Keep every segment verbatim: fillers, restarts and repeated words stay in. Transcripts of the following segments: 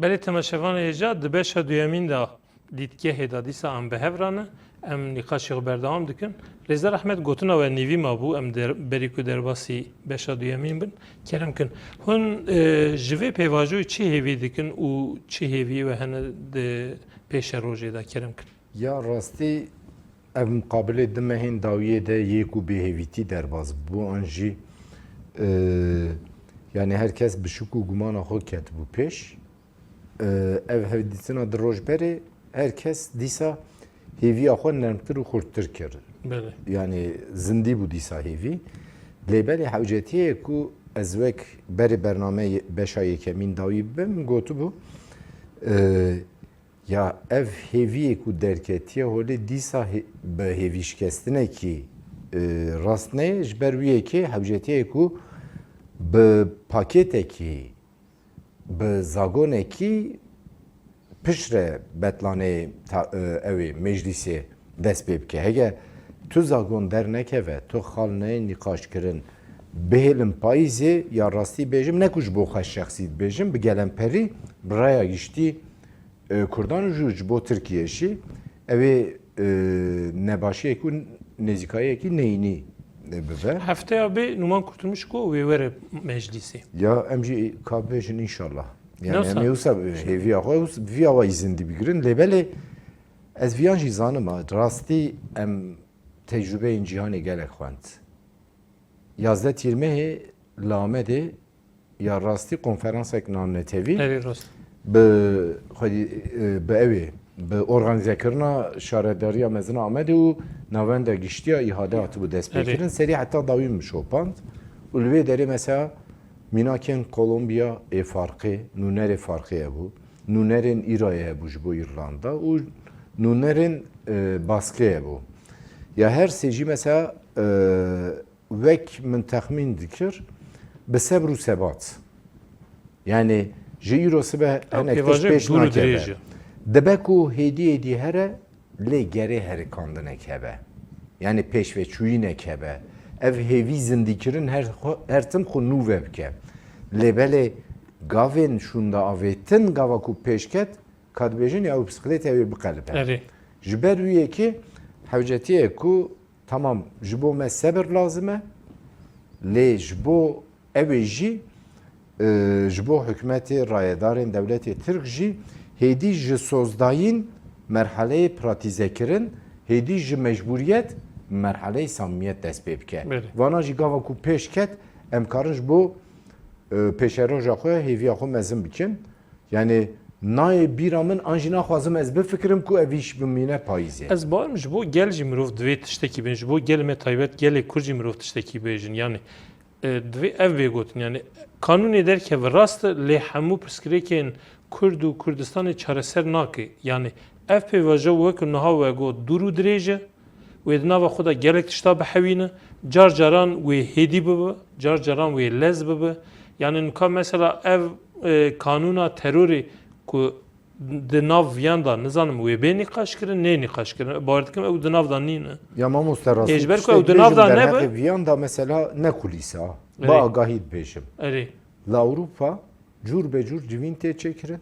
Belê temaşevanê hêja di beşa duyemîn de dîtgehê de dîsa em bi hev re ne. Em nîqaşê xwe berdewam dikin. Rêzdar Ehmed, gotina we nîvî mabû, em der, berî ku derbasî beşa duyemîn bin, kerem kin. Hûn, e, ji vê pêvajoyê çi hêvî dikin û çi hêviyê we hene di pêşerojê de, kerem kin? Ya rastî ev muqabilê di mehên dawiyê de yê ku bêhêvîtî derbas bû an jî, e, yani her kes bi şik û gumana xwe ketibû pêş. E, ev hevdîtina di roj berê her kes dîsa hêviya xwe nermtir û xurttir kir. Belê. Yani zindî bû dîsa hêvî. Lê belê hewcetiyê ku ez wek berê bername ye-, beşa yekemîn dawî bibim, gotibû, e, ya ev hêviyê ku derketiye holê dîsa hê-, bi hêvîşikestinekî, e, rast neyê, ji ber wî yekê hewcetiyê ku bi pakêtekî, bi zagonekî piştre betlaneyê ta-, e, ew ê meclîsê dest pê bike. Hege tu zagon dernekeve, tu xal neyê nîqaşkirin, bihêlin payîzê, ya rastî bêjim, ne ku ji bo xwe şexsî dibêjim, bi gelemperî, bi raya giştî, e, Kurdan û jû ji bo Tirkiye jî ew ê, e, nebaşiyek û nêzîkayiyekî neyînî, e, bibe. Hefteya bê Numan Kurtulmuş ku wê were meclîsê. Ya em jî ka bêjin înşallah. Yani Newsa. Em ê wisa hêviya xwe wis-, viya wa îzin dî bigirin. Lê belê ez viyan jî zanim a, rastî em tecrûbeyên cîhanê gelek xwend. Yazdeh Tîrmehê li Amedê ya rastî konferansek navnetewî Erê rast. bi xwedî, e, bi ew ê, bi organîzekirina Şaredariya Mezin a Amedê û Navenda Giştî ya Îhade hatibû destpêkirin. Erê. Serî heta dawî min şopand û li vê derê mesela mînakên Kolombiya ê farqê, nûnerê farqê hebû, nûnerên Îrayê hebû ji bo Îrlanda û nûnerên, e, Baskê hebû. Ya her sê jî mesela, e, wek min texmîn dikir, bi sebr û sebat. Yani ji îro sibe Ew hinek tişt pêvajoyek pêş dûr û nakeve. Dirêj e. Dibe ku hêdî hêdî here, lê gerê herikandinek hebe. Yani pêşveçûyînek hebe. Ev hêvî zindîkirin her xwe, her tim xwe nû vebike. Lê belê gavên şûnde avêtin, gava ku pêş ket, ka dibêjin ya ew bisiklêtê ew ê biqelibe. Erê. Ji ber wî yekê hewcetiyê ku Tamam, ji bo me sebir lazim e, lê ji bo ew ê jî, e, ji bo hikûmetê, rayedarên dewletê Tirk jî hêdî ji sozdayîn merheleyê pratîzekirin, hêdî ji mecbûriyet merheleyê samimiyet dest pê bike. Belê. Vana jî gava ku pêş ket, em karin ji bo, e, pêşeroja xwe hêviya xwe mezin bikin. Yani nayê bîra min an jî naxwazim ez bifikirim ku ev îş bimîne payîzê. Ez bawerim ji bo gel jî mirov divê tiştekî bêjin. Ji bo gelê me taybet gelê Kurd jî mirov tiştekî bêjin. Yani, e, divê ev bê gotin. Yani kanûnê derkeve rast e, lê hemû pirsgirêkên Kurd û Kurdistanê çareser nake. Yani ev pêvajo wek niha we got dûr û dirêj e. Wê di nava xwe de gelek tişta bihewîne. Car caran wê hêdî bibe, car caran wê lez bibe. Yani nika mesela ev, e, kanûna terorê ku di nav viyan de, nizanim wê bê nîqaşkirin, nê nîqaşkirin. Bawer dikim ew di nav de nîne. Ya mamoste, rastî Ê, ji ber ku tiştek ew di nav bêjim, de derheqê nebe. Viyan de mesela ne kulîsa, Erê. Bi agahî dibêjim. Erê. Li Ewropa cûr be cûr civîn tê çêkirin.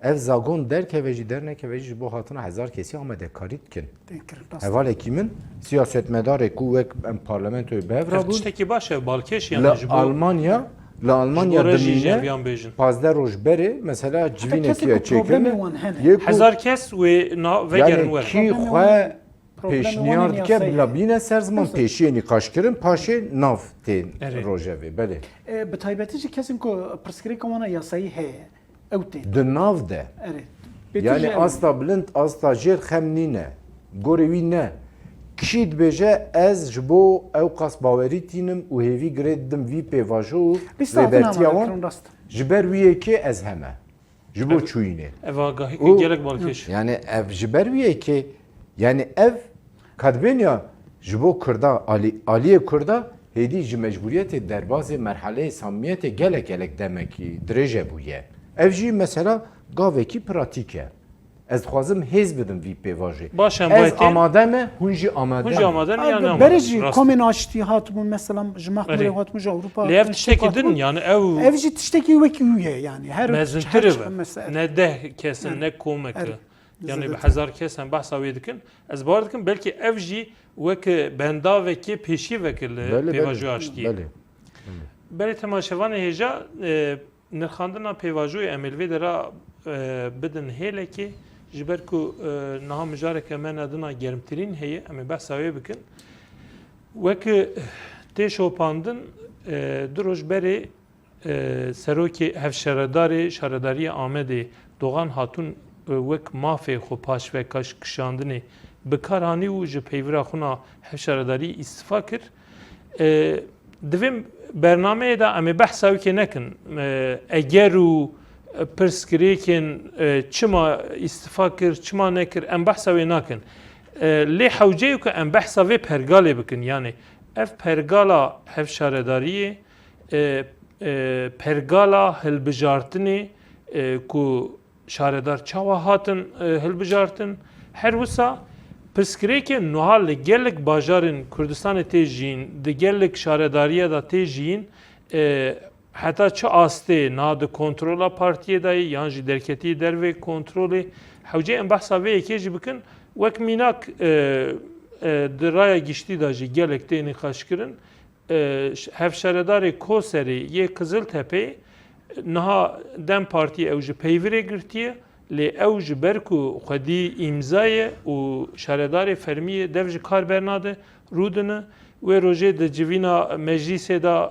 Ev zagon derkeve jî dernekeve jî ji bo hatina hezar kesî amadekarî dikin. Tên kirin, rast. Hevalekî min, siyasetmedarê ku wek em parlamentoyê bi hev Ev rabûn, tiştekî baş e, balkêş yani li ji bo Almanya, li Almanya dimîne, pazdeh roj berê mesela civînekî ye çêkirin. Yê ku hezar kes wê na vegerin wer. Kî xwe pêşniyar dike bila bîne ser ziman pêşiyê nîqaşkirin, paşê nav tên rojevê. Belê. E, bi taybetî jî kesên ku pirsgirêka wan a yasayî heye. Ew tê. Di nav de. Erê. Bêtir Yani jî ew asta bilind, asta jêr xem nîne. Gorê wî ne. Kî dibêje ez ji bo ew qas bawerî tînim û hêvî girê didim vî pêvajo û Lîsta hatin rêbertiya wan, amadekirin, rast. Ji ber wî yekê ez heme. Ji bo Ev- çûyînê. Ev agahî Û- gelek balkêş. Yani ev ji ber wî yekê, yani ev Ka dibên ya ji bo Kurda, alî-, aliyê Kurda hêdî ji mecbûriyetê derbazê merheleyê samimiyetê gelek gelek demekî dirêje bûye. Ev jî mesela gavekî pratîk e. Ez dixwazim hêz bidim vî pêvajoyê. Baş e, Ez baytê. Amade me, hûn jî amade Hûn jî ne. amade ne, yani ama Berê jî rast. Komên Aştî hatibûn, mesela ji Mexmûrê Erê. hatibûn, ji Ewropa. Lê ev tiştekî din, yani ew Ev jî tiştekî wekî wî ye yani. Her mezintir her e. çi mesela. Ne deh kes in, Evet. Ne komek e. Evet. Yani bi Zêdetir. Hezar kes em behsa wê dikin. Ez bawer dikim belkî ev jî wek bendavekê pêşî vekir li Belê, pêvajoya belê, Aştiyê. belê. Berê temaşevanê hêja, e, nirxandina pêvajoyê em ê li vê dera, e, bidin hêlekê, ji ber ku, e, niha mijareke me ne dina germtirîn heye, em ê behsa wê bikin. Wek, e, tê şopandin, e, du roj berê, e, serokê hevşaredarê Şaredariyê Amedê Dogan Hatun, e, wek mafê xwe paşvekişandinê bi kar anî û ji peywira xwe na hevşaredarî îstifa kir. E, di vê bernameyê de em ê behsa wekê nekin. E, eger û pirsgirêkên, e, çima îstifa kir, çima nekir, em behsa wê nakin. E, lê hewce ye ku em behsa vê pergalê bikin. Yani ev pergala hevşaredariyê, e, e, pergala hilbijartinê, e, ku şaredar çawa hatin, e, hilbijartin. Her wisa pirsgirêkên nuha li gelek bajarên Kurdistanê tê jiyîn, di gelek şaredariya de tê jiyîn, e, heta çi astê na di kontrola partiyê de ye, yan jî derketî dervê kontrolê. Hewce em behsa vê yekê jî bikin. Wek mînak, e, e, di raya giştî de jî gelek tê nîqaşkirin. E, ş-, hevşaredarê Koserê yê Qiziltepeyê niha DEM Partiyê ew ji peyvirê girtiye, lê ew ji ber ku xwedî îmza ye û şaredarê fermî ye, dev ji kar bernade, rûdine. Wê rojê di civîna meclîsê de,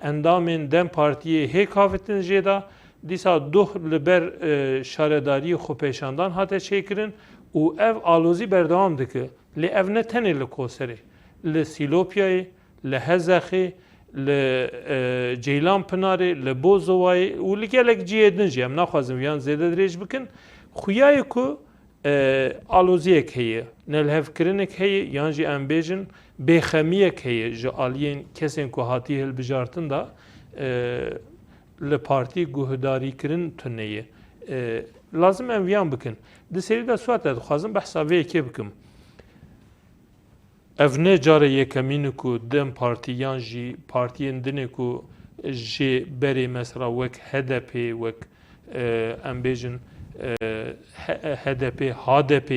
e, endamên DEM Partiyê hêk havitin jê de, dîsa doh li ber, e, şaredariyê xwepêşandan hate çêkirin û ev alozî berdewam dike. Lê ev ne tenê li Koserê, li Sîlopyayê, li Hezexê, li, e, Ceylanpinarê, li Bozovayê û li gelek cihê din jî, em naxwazin viyan zêde dirêj bikin. Xuya ye ku, e, aloziyek heye, nelihevkirinek heye, yan jî em bêjin bêxemiyek heye ji aliyên kesên ku hatiye hilbijartin de, e, li partî guhdarîkirin tune ye. E, lazim em viyan bikin. Di serî de Suat, ez dixwazim behsa vê yekê bikim. Ev ne carê yekemîn e ku DEM Partî yan jî partiyên dinê ku jê berê mesela wek HDP, wek, e, em bêjin, e, H-, HDP, HDP,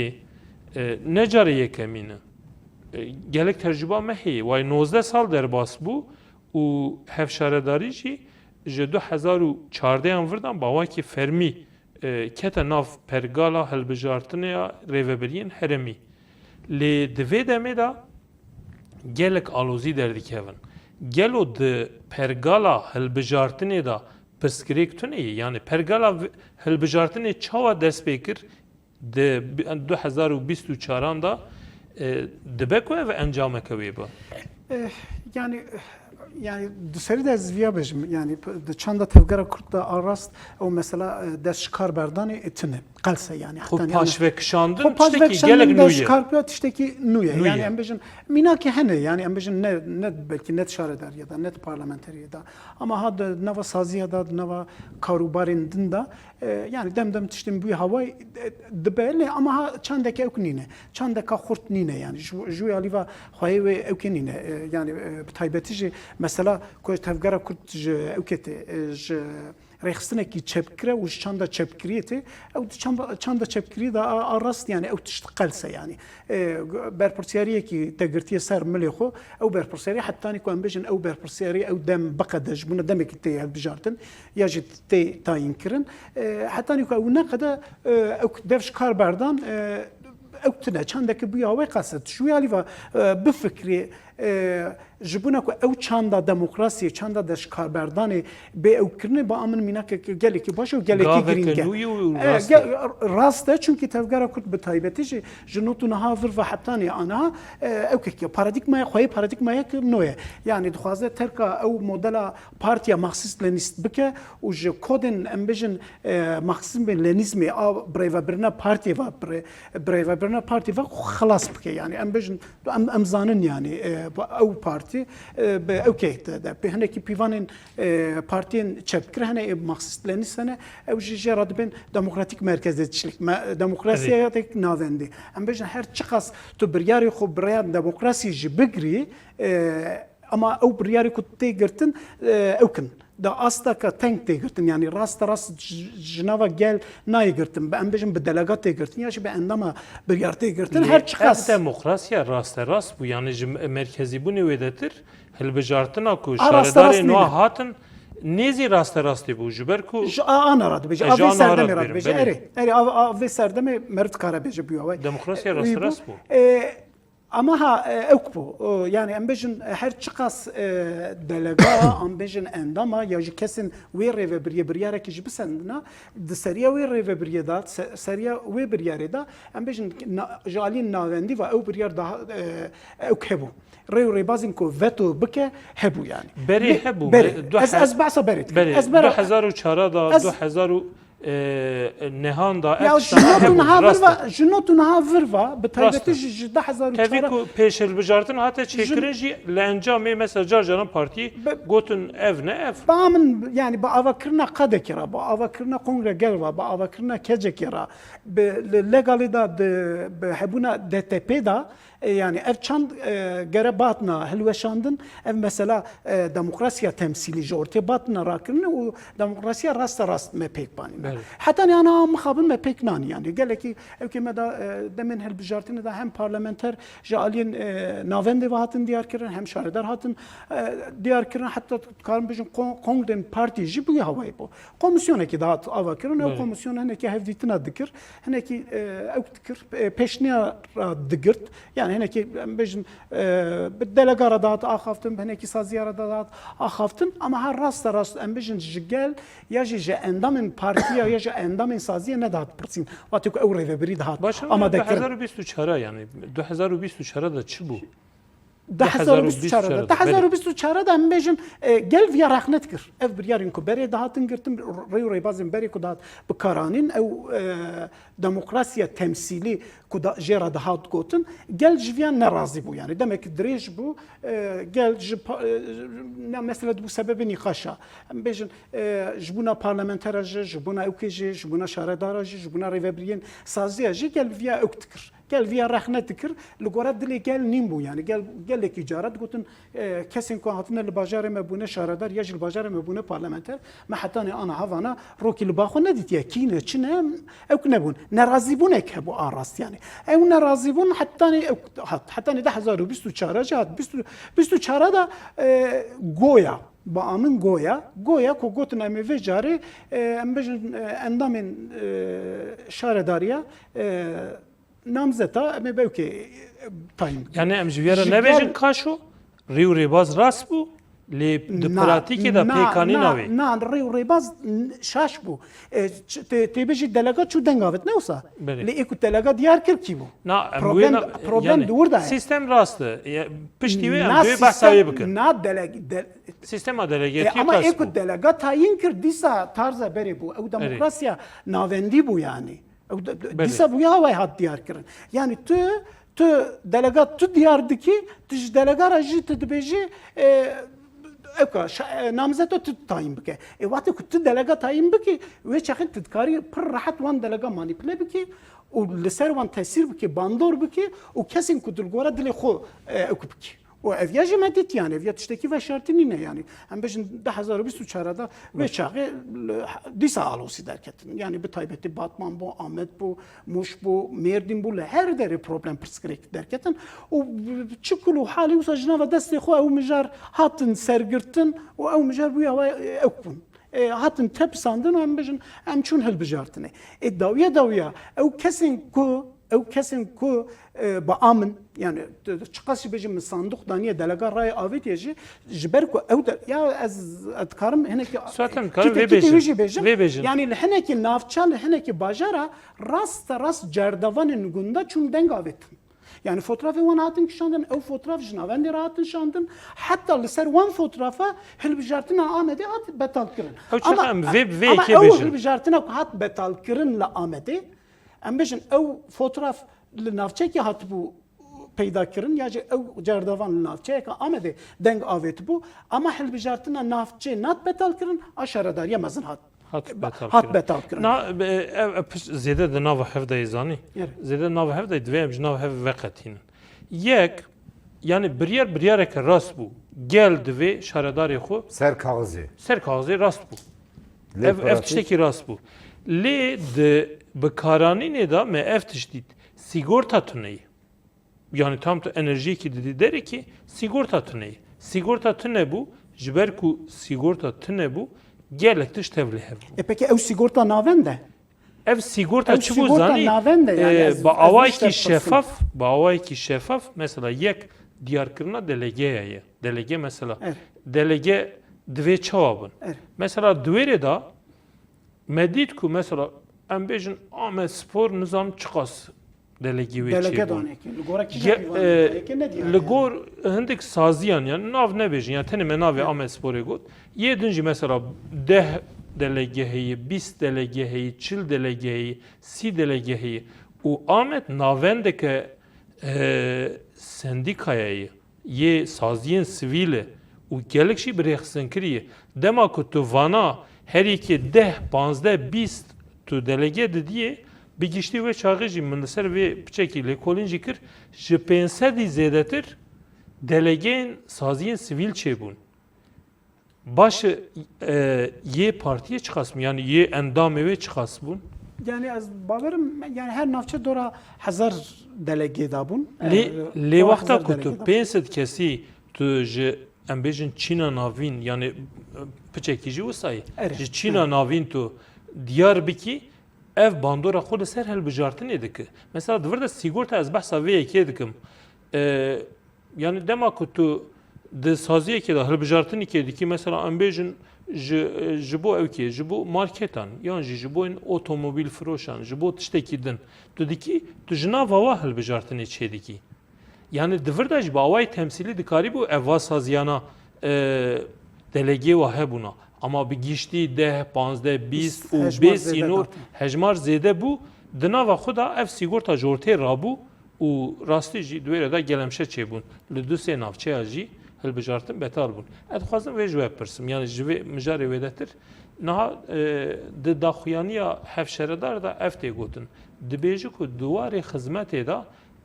e, ne carê yekemîn e. E, gelek tecrûba me heye. Way nozdeh sal derbas bû û hevşaredarî jî ji du hezar û çardeh an vir de bi awakî fermî, e, kete nav pergala hilbijartinê ya rêvebiriyên herêmî. Lê di vê demê de gelek alozî derdikevin. Gelo di pergala hilbijartinê de pirsgirêk tune ye? Yani pergala vi-, hilbijartinê çawa dest pê kir? Di bi-, du hezar û bîst û çaran de, e, dibe ku ev encameke wê be? Eh, yani, yani di serî de ez viya bêjim, yani p-, di çanda tevgera Kurd de a rast ew mesela, e, dest ji kar berdanê, e, tine, qelse yani. Xwe Hetan yani paşvekişandin Xwe paşvek tiştekî şandin gelek de nû ji ye. kar pêya tiştekî nû ye. Nû Yani ye. Em bêjin mînakê hene, yani em bêjin ne, ne belkî ne di şaredariyê de, ne di parlamenteriyê de. Ama ha di nava saziya de, di nava karûbarên din de, e, yani dem dem tiştên bûyî hawayî, e, dibe, lê ama ha çandeke ewk nîne. Çandeka xurt nîne yani. Ji, ji wê alî ve xweyê wê ewkê nîne. E, yani, e, bi taybetî jî mesela ku tevgera Kurd ji ewkê tê, e, ji rêxistinekî çepgire û ji çanda çepgiriyê tê, ew di çanda, çanda çepgiriyê de a, a rast yani ew tişt qelse yani. E, berpirsiyariyekî te girtiye ser milê xwe, ew berpirsiyarî hetanî ku em bêjin ew berpirsiyarî ew dem biqede ji bona demekî tê hilbijartin ya jî tê tayînkirin. E, hetanî ku ew neqede, e, ew dev ji kar berdan, e, ew tune çandeke bûya wê qelse. Ji wê alî ve, e, bifikrê, e, ji bona ku ew çanda demokrasiyê, çanda de ji kar berdanê bê ew kirinê, ba min mînakeke gelekî baş û gelekî Gaveke girîng e. nû ye û E, rast e. ge-, rast e, çunkî tevgera Kurd bi taybetî jî ji not û niha vir ve hetanî aniha, e, ew kekî paradigmaya xweyê paradigmayek nû ye. Yani dixwaze terka ew modela partiya Marksîst-Lenîst bike û ji kodên em bêjin, e, Marksîzmê Lenîzmê a birêvebirina partiyê ve, birê-, birêvebirina partiyê ve xwe xilas bike. Yani em bêjin em, em zanin yani, e, ew parti Tî, e, bi ew kê te de. Bi hinekî pîvanên, e, partiyên çepgir hene, ê Marksîst Lenîst hene, ew jî jê re dibên demokratîk merkezê tişlik. Me, demokrasiyayek navendî. Em bêjin her çiqas tu biryarê xwe bi rêya demokrasî jî bigirî, e, ama ew biryarê ku tê girtin, e, ew kin. Da astaka teng tê girtin. Yanî raste rast ji, ji nava gel nayê girtin. Bi, em bêjin bi delega tê girtin ya jî bi endama biryar tê girtin. Lê her çiqas ev demokrasiya raste rast bû. Yanî ji me-, merkezîbûnê wêdetir hilbijartina ku A raste rast şaredarên nîne. wa hatin nêzî raste rastî bû. Ji ber ku Ji a, ana re dibêje, E, a ji vê ana re serdemê re dibêjin, dibêje. belê. Erê, erê, a, a vê serdemê meriv dikare bêje bûya we. Demokrasiya Wî raste bû. rast bû. E, Ama ha, e, ewk bû. O, yani em bêjin, e, her çiqas, e, delega, em bêjin endama ya jî kesên wê rêvebiriyê biryarekî jî bisendina, di seriya wê rêvebiriyê de, se-, seriya wê biryarê de, em bêjin na-, ji aliyên navendî ve ew biryar daha, e, ewk hebû. Rê û rêbazên ku veto bike hebû yani. Berê Lê hebû, berê. me-, du Ez, he-, ez behsa berê dikim. berê, Ez bera du hezar û çar da, Ez du hezar û, e, nehan da, Ya ev ji tiştana not û hebû, niha rast vir e. ve, ji not û niha vir ve, bi Rast taybetî e. ji, ji du hezar û çar Tevî ku pêşhilbijartin hate Ji çêkirin jî li encamê mesela car caran partî Be- gotin ev ne ev. Ba min, yani bi avakirina qadekê re, bi avakirina kongre gel ve, bi avakirina kecekê re, bi le-, legalê de, de, bi hebûna D T P de, e, yani ev çand, e, gere batna hilweşandin, ev mesela, e, demokrasiya temsîlî ji ortê batna rakirin û demokrasiya rasta rast me pêk banî. Belê. Hetanî ana mixabin me pêk nanî yani. Gelekî ew kê me da, e, demên hilbijartinê de hem parlamenter ji aliyên, e, navendê ve hatin diyar kirin, hem şaredar hatin, e, diyar kirin. Heta dikarin bijin kon-, kongrên partî jî bûye hawayê bû. Komîsyonekî dihat ava kirin, ew Belê. komîsyon hinekî hevdîtina dikir, hinekî, e, ew dikir, e, pêşniyara digirt. Yani hinekî, em bêjin, e, bi delega re dihat axaftin, bi hinekî saziya re dihat axaftin. Ama her rasta rast, em bêjin ji gel ya jî ji endamên partiya ya ji endamên saziyê nedihat pirsîn. Wextê ku ew rêvebirî dihat Başa amade du hezar û bîst û çar yani, du hezar û bîst û çar de çi bû? Du hezar û bîst û çar de, du hezar û bîst û çar de em bêjin, e, gel viya rexne dikir. Ev biryarên ku berê dihatin girtin, rê û rêbazên berê ku dihat bikaranîn, ew, e, demokrasiya temsîlî ku da, jê re dihat gotin, gel ji viya nerazî bû. Yani demek dirêj bû, e, gel ji pa-, e, ne mesela dibû sebebê nîqaşa. Em bêjin, e, ji bona parlamentera jî, ji bona ewkê jî, ji bona şaredara jî, ji bona rêvebiriyên saziya jî gel viya ewk dikir. Gel viya rexne dikir, li gora dilê gel nîn bû. Yani gel, gelekî cara digotin, e, kesên ku hatine li bajarê me bûne şaredar ya jî li bajarê me bûne parlamenter, me hetanî ana havana rokî li ba xwe nedîtiye. Kî ne, çi ne, ewk nebûn. Nerazîbûnek hebû a rast yani. Ew nerazîbûn hetanî ewk hat. Hetanî du hezar û bîst û çar jî hat. Bîst û, bîst û çar de, e, goya, ba min goya, goya ku gotin em ê vê carê, e, em bêjin, e, endamên, e, şaredariya, e, namzeta em ê bi ewkê, e, tayin bikin. Yani em ji vîya re Ji nebêjin gel- kaşo, rî û rêbaz rast bû, lê di Na, pratîkê de na, pêkanîna na, wê. na, rî û rêbaz n-, şaş bû. E, ç-, tê, tê bêjî delega çû deng avêt, ne wisa? Belê. Lê ê ku delega diyar kir kî bû? Na, em Problem, wê na, problem yani, di wir de ye. Sîstem rast e. Ya, piştî wê em Na dê behsa wê sîstem, bikin. na deleg-, de-, Sîstema E, delegiyetiyê ama qas ê ku bû. delega tayin kir, dîsa tarza berê bû. Ew Erê. demokrasiya navendî bû yani. Ew de, de, Belê. dîsa bûye hawayê hat diyar kirin. Yani tu, tu delega tu diyar dikî, tu ji delega re jî tu dibêjî, e, ewka, şa-, e, namzeta tu tayin bike. E, wextê ku tu delega tayin bikî, wê çaxê tu dikarî pir rehet wan delega manîpule bikî û li ser wan tesîr bikî, bandor bikî û kesên ku tu li gora dilê xwe, e, ewk bikî. Û ev ya jî me dît, yani, ev ya tiştekî veşartî nîne, yani. Em bêjin du hezar û bîst û çar de wê Baş. çaxê li, dîsa alosî derketin. Yani, bi taybetî Batman bû, Amed bû, Mûş bû, Mêrdîn bû, li her derê problem pirsgirêk derketin. Û çi kul û halî wisa ji nava destê xwe ew mijar hatin sergirtin û ew mijar bûye hawayê ewk bûn. E, hatin tepisandin û em bêjin, em çûn hilbijartinê. E, dawiya dawiya, ew kesên ku, ew kesên ku, e, bi a min, yani, t-, t-, çiqas jî bêjin min sanduq daniye delega rayê avêtiye jî, ji ber ku ew de, ya ez, ez dikarim hinekî Zaten dikarim vê kîte kîte bêjim. wî jî bêjim. Vê bêjim. Yani li hinekî navça, li hinekî bajara raste rast cerdevanên gunda çûn deng avêtin. Yani fotrafê wan hatin kişandin, ew fotraf ji navendê re hatin şandin. Heta li ser wan fotrafa hilbijartina Amedê hat betal kirin. Ew çaxa Ama, em vê, vê ama yekê ew bêjin. hilbijartina ku hat betal kirin li Amedê, em bêjin ew fotraf li navçekê hatibû peyda kirin, ya jî ew cerdevan li navçeyeke Amedê deng avêtibû, ama hilbijartina navçê nat betal kirin, a şaredariya mezin hat, Hat betal hat kirin. betal kirin. Na, e, ev, ev piş zêde di nava hev de yê zanî. Evet. Zêde nava hev de divê em ji nav hev veqetînin. Yek, yani biryar biryareke rast bû. Gel divê şaredarê xwe Ser kaxizê. ser kaxizê rast bû. Lê Ev, ev pratik? tiştekî rast bû. Lê di bikaranînê de me ev tişt dît. Sîgorta tune ye. Yani tam tu enerjiyekî didî derekî sîgorta tune ye. Sîgorta tune bû, ji ber ku sîgorta tune bû, gelek tişt tevlî hev bû. E, peki ew sîgorta navend e? Ev sîgorta Ev çi bû sîgorta zanî? navend e, yani E, ez, bi ez awayekî wiştek pirsim. şefaf, bi awayekî şefaf, mesela yek diyarkirina delegeya ye. Delege mesela. Evet. Delege divê çawa bin? Evet. Mesela di wêrê de me dît ku mesela em bêjin Amed Spor nizam çiqas delegî wê Delege çêbûn. danekî. Li gora kî Ye, jî van e, neyekê nediyar li yani. gor hindik saziyan yani nav nebêjin. Yani tenê me navê Evet. Amed Sporê got. Yê din jî mesela deh delege heye, bîst delege heye, çil delege heye, sî delege heye. Û Amed navendeke, e, sendîkaya ye, yê saziyên sivîl e û gelek jî bi rêxistinkirî ye. Dema ku tu vana her yekê deh, panzdeh, bîst tu delege didiyê, bi giştî wê çaxê jî min li ser vê piçekî lêkolîn jî kir, ji pênc sedî zêdetir delegeyên saziyên sivîl çêbûn. Baş e, e, yê partiyê çiqas bûn? Yani yê endamê wê çiqas bûn? Yani ez bawerim yani her navçe dora hezar delegê dabûn. Lê, E, lê dora wexta hezar ku tu delegê dabûn. pênc sed kesî tu ji, em bêjin Çîna Navîn, yani, e, piçekî jî wisa ye. Erê. Ji Çîna Erê. Navîn tu diyar bikî, ev bandora xwe li ser hilbijartinê dike. Mesela di vir de sîgorta ez behsa vê yekê dikim. E, Yani dema ku tu di saziyekê de hilbijartinekê dikî, mesela em bêjin ji, ji bo ew kê, ji bo marketan yan jî ji bo yên otomobîl firoşan, ji bo tiştekî din, tu dikî, tu ji nava wa hilbijartinê çêdikî. Yani di vir de jî bi awayê temsîlî dikarîbû ev va saziyana, e, delegê wa hebûna. Ama bi giştî deh, panzdeh, bîst û Hejmar bê zêde sînor, datin. hejmar zêde bû, di nava xwe de ev sîgorta ji ortê rabû. Û rastî jî di wê re de gelemşe çêbûn. Li du sê navçeya jî hilbijartin betal bûn. Ez dixwazim vê ji we bipirsim, yani ji vê mijarê wêdetir. Niha, e, di daxuyaniya hevşeredar de ev tê gotin. Dibêje ku di warê xizmetê de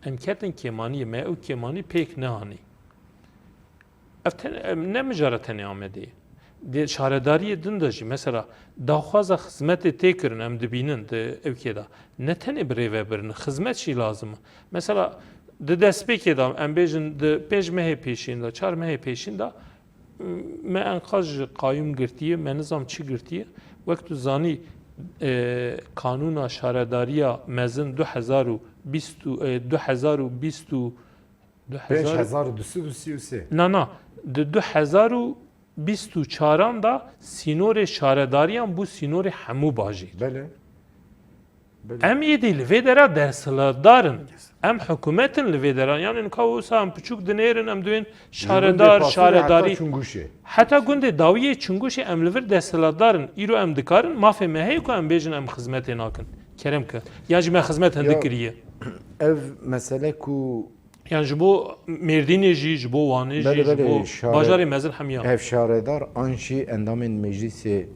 em ketin kêmaniyê, me ew kêmanî pêk neanî. Ev ten-, em ne mijara tenê Amedê ye. Di şaredariyê din de jî, mesela, daxwaza xizmetê tê kirin, em dibînin di ewkê de. Ne tenê bi rêvebirin, xizmet jî lazim e. Mesela, di destpêkê de, em bêjin, di pênc mehê pêşîn de, çar mehê pêşîn de, m-, me enqaz ji qayûm girtiye, me nizam çi girtiye. Wek tu zanî, e, kanûna şaredariya mezin du hezar û bîst û, e, du hezar û bîst û Pênc hezar û du sed û sî û sê. Na, na. Di du hezar û bîst û çaran de sînorê şaredariyan bû sînorê hemû bajêr. Belê. Belê. Em êdî li vê dera desthilatdar in. Em hikûmet in li vê dera. Yani nika wisa em piçûk dinêrin, em duyên Ji gundê şaredar, Pasûrê heta şaredarî. Çingûşê. Heta gundê dawiyê Çingûşê em li vir desthilatdar in. Îro em dikarin, mafê me heye ku em bêjin em xizmetê nakin. Kerem ke. Ya jî me xizmet hindik Ya, kiriye. Ev mesele ku Yan ji bo Mêrdînê jî, ji bo Wanê jî, Belê, ji belê, bo şare-, bajarê mezin hemiya. Ev şaredar an jî endamên meclîsê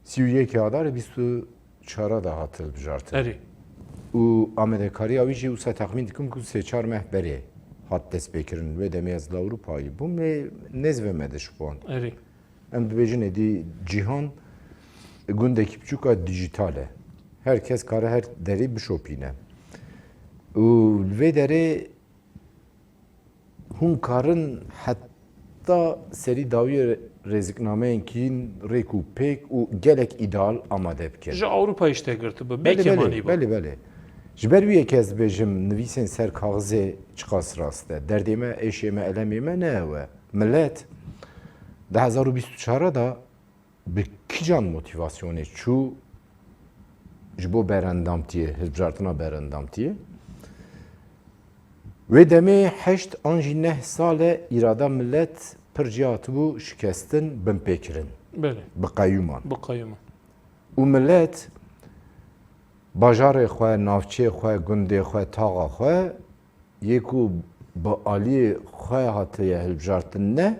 sî û yekê Adarê bîst û çar de hat hilbijartin. Erê. Û amadekariya wî jî wisa texmîn dikim ku sê çar meh berê hat destpêkirin. Wê demê ez li Ewropayê bûm, lê nêz ve me de şipan. Erê. Em dibêjin êdî cîhan gundekî biçûk a dîjîtal e. Her kes kare her derê bişopîne. Û li vê derê hûn karin heta serî dawiyê rêziknameyên kîn, rêk û pêk û gelek îdeal amade bikin. Ji Ewropayê ji te girtibe, bê Belê, belê, kêmanî be. belê, belê. Ji ber wî yekê ez dibêjim, nivîsên ser kaxizê çiqas rast e. Derdê me, êşê me, elemê me ne ew e. Milet di hezar û bîst û çar de bi kîjan motîvasyonê çû ji bo berendamtiyê, hilbijartina berendamtiyê? Wê demê heşt an jî neh sal e îrada milet pir cih hatibû şikestin, binpêkirin. Belê. Bi qeyûman. Bi qeyûman. Û milet bajarê xwe, navçeyê xwe, gundê xwe, taxa xwe yê ku bi aliyê xwe hatiye hilbijartin ne,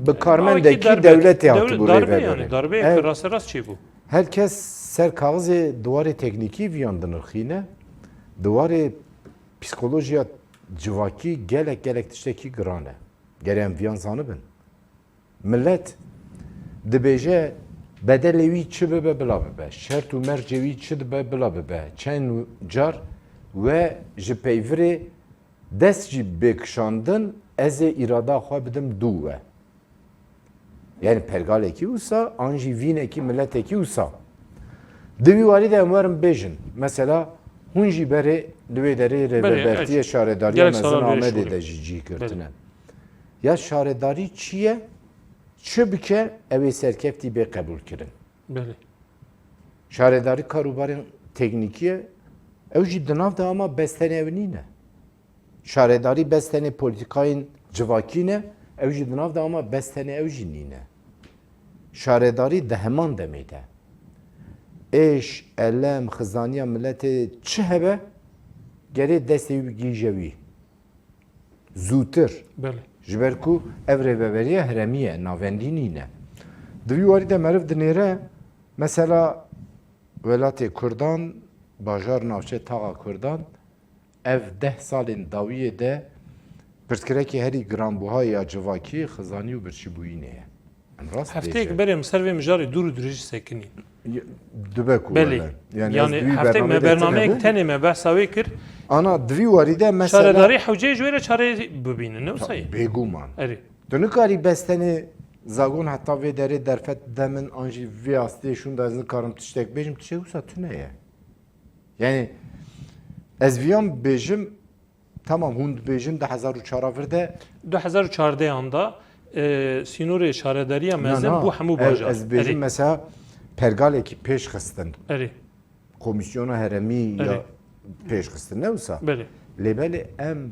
bi karmendekî dewletê hatibû rêvebirin. Darbe yani, darbe ki rasterast çêbû. Her kes ser kaxizê di warê teknîkî viyan dinirxîne, di warê psîkolojiya civakî gelek gelek tiştekî giran e. Gerê em viyan zanibin. Milet dibêje bedelê wî çi bibe bila bibe, şert û mercê wî çi dibe bila bibe. Çend car we ji peyvirê dest jî bê kişandin, ez ê îrada xwe bidim dû we. Yani pergalekî wisa, an jî vînekî miletekî wisa. Di vî warî de em werin bêjin. Mesela hûn jî berê li wê derê rêvebertiyê şaredariya mezin Amedê de jî cî girtine. Ya şaredarî çi ye? Çi bike, ew ê serkeftî bê qebûlkirin. Belê. Şaredarî karûbarên teknîkî ye. Ew jî di nav de ama bes tenê ew nîne. Şaredarî bes tenê polîtîkayên civakî ne, ew jî di nav de ama bes tenê ew jî nîne. Şaredarî di heman demê de. Êş, elem, xizaniya miletê çi hebe, gerê destê wî bigihîje wî. Zûtir. Belê. Ji ber ku ev rêveberiya herêmî ye, navendî nîne. Di vî warî de meriv dinêre, mesela welatê Kurdan, bajar navçe taxa Kurdan, ev deh salên dawiyê de pirsgirêkê herî giranbuha ya civakî, xizanî û birçîbûyînê ye. Em rast bêjin. Hefteyek berê em ser vê mijarê dûr û dirêj sekinîn. Ye, dibe ku wele. Belê. Yani hefteyek me bernameyek tenê me behsa wê kir. Ana di vî warî de mesela şaredarî hewceyê ji wê re çare bibînin, ne wisa ye? Bêguman. Erê. Tu nikarî bes tenê zagon heta vê derê derfet de min an jî vê astê şûnda ez nikarim tiştek bêjim, tiştek wisa tune ye. Yani ez viyan bêjim, tamam, hûn dibêjin du hezar û çar vir de. Du hezar û çardeh an da, e, sînorê şaredariya mezin bû hemû bajar. Ez dibêjim mesela pergalekî pêş xistin. Erê. Komîsyona herêmî ya pêş xistin, ne wisa? Belê. Lê belê em,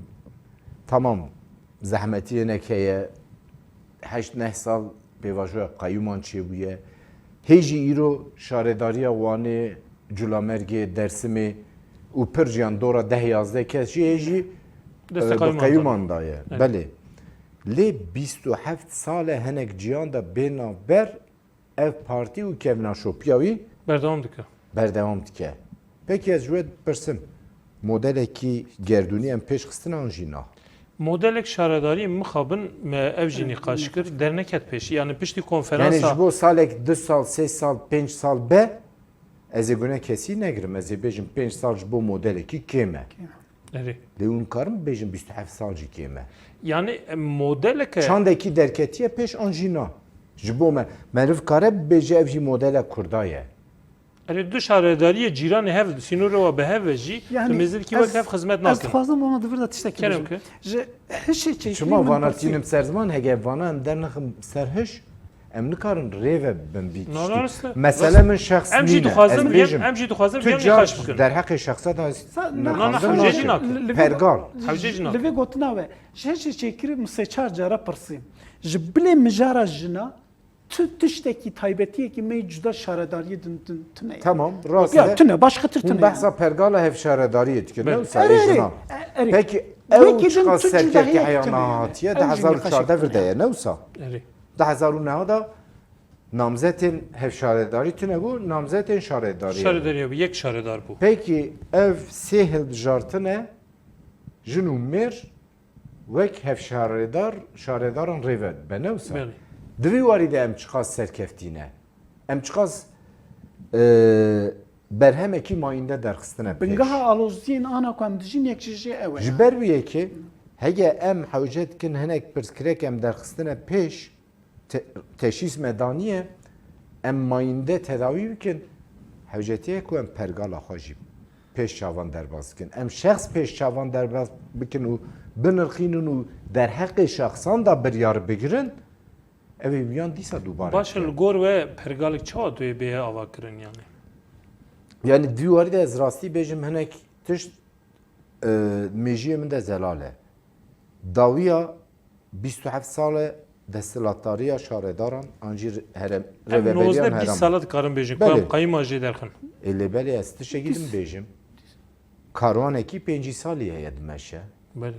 tamam, zehmetiyê neke ye, heşt neh sal pêvajoya qeyûman çêbûye. Hê jî îro şaredariya Wanê, Culamergê, Dersimê û pir jiyan dora deh yazdeh kes jî hê jî, e, bi qeyûman daye. Belê. Lê bîst û heft sal e hinek ciyan de bê navber ev partî û kevnaşopiya wî berdewam dike. Berdewam dike. Pekî ez ji we dipirsim, modelekî gerdûnî em pêş xistin an jî na? Modelek şaredariyê mixabin me ev jî nîqaş kir, derneket pêşî. Yani piştî konferansa. Yani ji bo salek du sal, sê sal, pênc sal be, ez ê gune kesî negirim. Ez ê bêjim pênc sal ji bo modelekî kêm e. Kêm e. Erê. Lê hûn karin bibêjin bîst û heft sal jî kêm e. Yani, e, modeleke. Çandekî derketiye pêş an jî na? Ji bo me, meriv kare bibêje ev jî modela Kurda ye. Erê, du şaredariyê cîranê hev, sînorê wa bi hev ve jî, yani, tu mêzirkî wek hev xizmet nakin. Ez dixwazim vana di vir de tiştekî bêjim. Kerem ki. Ji hişê çêkirî. Çima vana tînim ser ziman, hege vana em dernixim ser hiş, em nikarin rê ve bin vî tiştî. Mesele min şexs nîne. Em jî dixwazin, em jî dixwazin, em jî xweş bikin. Derheqê şexsa da. Na, na, hewce jî nakin. Pergal. Hewce jî nakin. Li vê gotina we, ji hişê çêkirî min sê çar cara pirsî. Ji bilê mijara jina, tu tiştekî taybetiyekî me yê cuda şaredariyê din, din tune ye. Tamam, rast e. Ya tune, başqatir tune. Hûn behsa pergala hevşaredariyê dikin, ne wisa, ê jinan. Pekî ew çiqas serkeftiye heya niha hatiye, du hezar û çardeh vir de ye, ne wisa? Erê. Du hezar û neh de namzetên hevşaredarî tune bû, namzetên şaredariyê. Şaredariya bû, yek şaredar bû. Pekî ev sê hilbijartine jin û mêr wek hevşaredar, şaredaran rê ve dibe, ne wisa? Belê. Di vî warî de em çiqas serkeftî ne? Em çiqas, e, berhemekî mayînde derxistine pêş? Bingeha aloziyên ana ku em dijîn yek ji jê ew e. Ji ber wî yekê, hege em hewce dikin hinek pirsgirêk em derxistine pêş, te-, teşhîs me daniye, em mayînde tedawî bikin, hewcetiye ku em pergala xwe jî pêş çavan derbas bikin. Em şexs pêş çavan derbas bikin û binirxînin û derheqê şexsan da biryar bigirin, ev ê wiyan dîsa dubare bike. Baş e, li gor we pergalek çawa tu yê bêye avakirin yani? Yani di wî warî de ez rastî bêjim hinek tişt, e, mêjiyê min de zelal e. Dawiya bîst û heft sal e desthilatdariya şaredaran an jî herem, rêveberiyan herem. Em nozdeh bîst sala dikarin bêjin, ku em qeyûma jê derxin. Ê lê belê ez tiştekî din bêjim. Karwanekî pêncî salî heye dimeşe. Belê.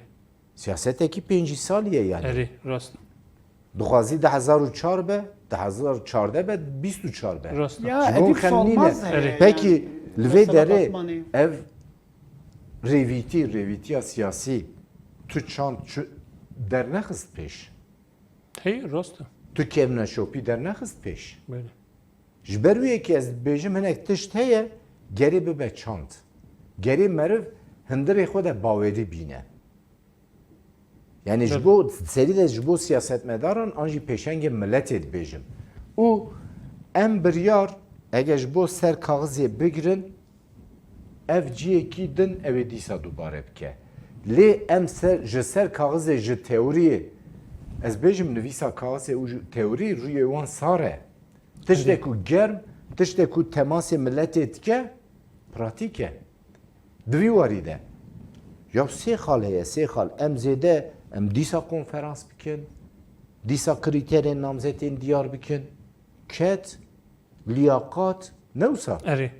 Siyasetekî pêncî salî ye yani. Erê, rast. Dixwazî du hezar û çar be, du hezar û çardeh be, bîst û çar be. Rast. Ya Ji bo Edîb xem Solmaz nîne. heye Erê. yani. Pekî li vê Mesela derê Batmanê. ev rêvîtî, rêvîtiya siyasî tu çand çi dernexist pêş? Hey, rast e. Tu kevneşopî dernexist pêş? Belê. Ji ber wê yekê ez dibêjim hinek tişt heye, gerê bibe çand. Gerê meriv hundirê xwe de bawerî bîne. Yani ji Tabii. bo serî de ji bo siyasetmedaran an jî pêşengê miletê dibêjim. Û em biryar eger ji bo ser kaxizê bigirin, ev ciyekî din ew ê dîsa dubare bike. Lê em ser, ji ser kaxizê, ji teoriyê, ez bêjim nivîsa kaxizê û ji teorî rûyê wan sar e. Tiştek ku germ, tiştek ku temasê miletê dike, pratîk e. Di vî warî de, ya sê xal heye, sê xal. Em zêde, em dîsa konferans bikin, dîsa krîterên namzetên diyar bikin. Ket, liyaqat, ne wisa? Erê,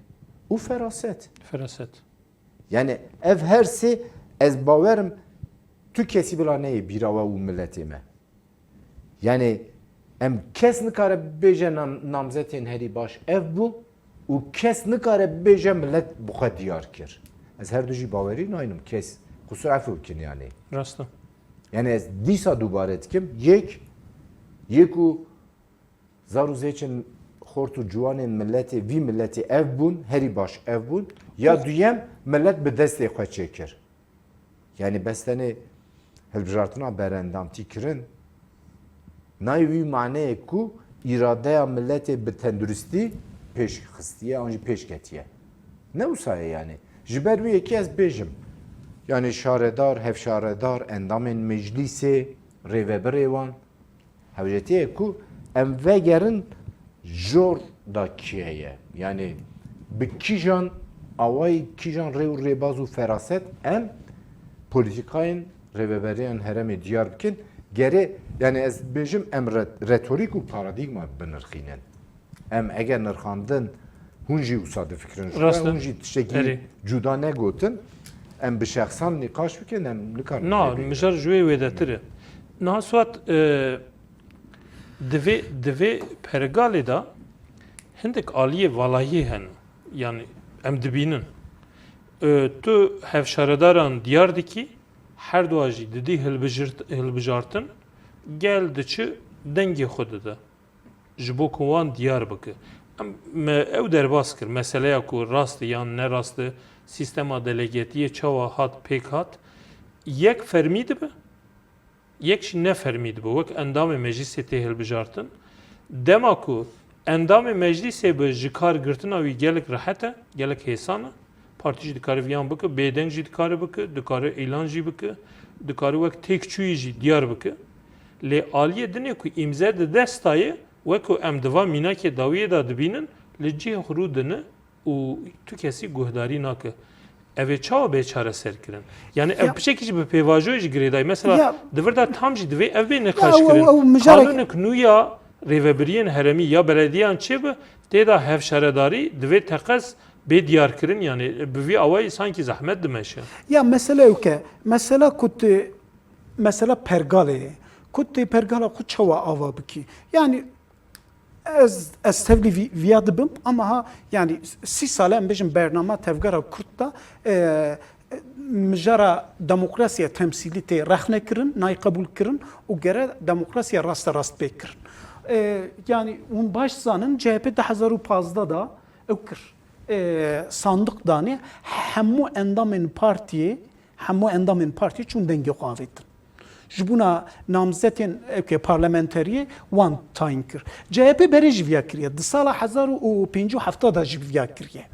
Û feraset. feraset. Yani ev her sê ez bawerim tu kesî bila neyê bîra we û miletê me. Yani em kes nikare bibêje nam, namzetên herî baş ev bû û kes nikare bibêje milet bi xwe diyar kir. Ez her du jî bawerî naynim kes qusur efû bikin yani. Rast e. Yani ez dîsa dubare dikim yek, yek û zar û zêçin xort û ciwanên miletê, vî miletê ev bûn, herî baş ev bûn. Ya duyem, milet bi destê xwe çêkir. Yani bes tenê hilbijartina berendamtî kirin, nayê wî maneyê ku îradeya miletê bi tenduristî pêş xistiye, an jî pêş ketiye. Ne wisa ye yani. Ji ber wî yekê ez bêjim. Yani şaredar, hevşaredar, endamên meclîsê, rêvebirê wan, hewcetiyê ku em vegerin jor da kî heye. Yani bi kîjan awayî, kîjan rê û rêbaz û feraset em polîtîkayên rêveberiyan herêmê diyar bikin. Gerê, yani ez bêjim em re-, retorîk û paradîgma binirxînin. Em eger nirxandin, hûn jî wisa difikirin. Ji xwe, Rast e. Hûn jî tiştekî Erê. cuda negotin. Em bi şexsan nîqaş bikin, em nikarin. Na, vê bêjin. Mijar ji wê wêdetir e. Niha Suat, e, di vê, di vê pergalê de hindik aliyê valayî hene. Yani em dibînin. E, tu hevşaredaran diyar dikî, her dua jî didî hilbijirt-, hilbijartin, gel diçi dengê xwe dide. Ji bo ku wan diyar bike. Em, me ew derbas kir, meseleya ku rast e yan ne rast e, sîstema delegetiyê çawa hat pêk hat, yek fermî dibe, yek jî ne fermî dibe, wek endamê meclîsê tê hilbijartin. Dema ku endamê meclîsê be ji kar girtina wî gelek rehet e, gelek hêsan e, partî jî dikare viyan bike, bêdeng jî dikare bike, dikare îlan jî bike, dikare wek têkçûyî jî diyar bike. Lê aliyê dinê ku îmze di dest de ye, wek ku em di van mînakê dawiyê de dibînin, li cihê xwe rû dine û tu kesî guhdarî nake. Ev ê çawa bê çareserkirin? Yani ev Ya- piçekî jî bi pêvajoyê jî girêdayî. Mesela Ya- di vir de tam jî divê ev bê niqaş ew- ew- kirin. ew mijarek- Qanûnek nû ya rêvebiriyên herêmî ya belediyan çêbe, tê de hevşaredarî divê teqez bê diyarkirin. Yani bi vî awayî sankî zehmet dimeşe. Ya mesele ew ke, mesela ku tu, mesela pergalê ye. Ku tu pergala xwe çawa ava bikî? Yani ez, ez tevlî vî-, viya dibim ama ha, yani sî sale em bêjin bernama tevgera Kurd da, e, mijara demokrasiya temsîlî tê rexne kirin, nayê qebûl kirin û gere demokrasiya raste rast pê kirin. E, yani hûn baş zanin C H P du hezar û pazdeh da ew kir. E, sandiq danê, hemû endamên partiyê, hemû endamên partiyê çûn dengê xwe avêtin. Ji bona namzetên, ewkê, parlamenteriyê wan tayîn kir. C H P berê jî viya kiriye. Di sala hezar û pêncî û heft da jî viya kiriye.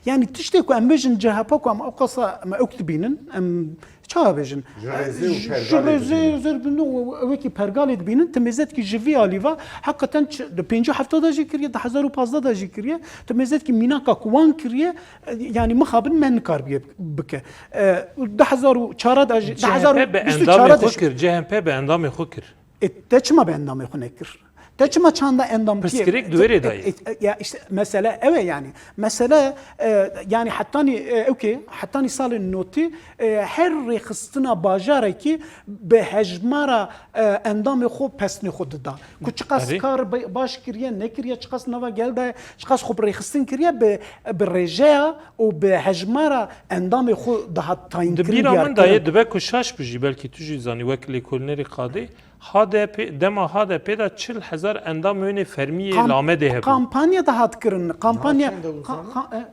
Yani tiştê ku em bêjin C H P ku em ew qasa me ewk dibînin, em çawa bêjin? Ji rêzê û Ji pergalê rêzê dibînin. Zer bin û ewekî pergalê dibînin, timêzetki ji vî alî ve heqeten çi, di pêncî û heft da jî kiriye, di hezar û pazdeh da jî kiriye, timêzetki mînaka ku wan kiriye, e, yani mixabin me nikaribiye bike. E, di hezar û çar da jî, di hezar û bîst û çar da jî. C H P bi endamê xwe kir, C H P bi endamê xwe kir. E, te çima bi endamê xwe nekir? Te çima çanda endamtiyê? Pirsgirêk di wê rê de ye. E, e, ya işte mesele ew e yani. Mesele, e, yani hetanî, e, okey, hetanî salên notî, e, her rêxistina bajarekî bi hejmara, e, endamê xwe pesnê xwe dida. Ku çiqas Erê. kar ba- baş kiriye, nekiriye, çiqas nava gel de, çiqas xwe bi rêxistin kiriye, bi, bi rêjeya û bi hejmara endamê xwe dihat tayînkirin, Di bîra min de diyarkirin. Ye, dibe ku şaş bijî, belkî tu jî zanî, wek lêkolînerê qadê, H D P, dema H D P de çil hezar endam wênê fermî yê Kam- Lamedê hebûn. Kampanya dihat kirin. Kampanya... Niha çend e ka- Huzan? ka- e,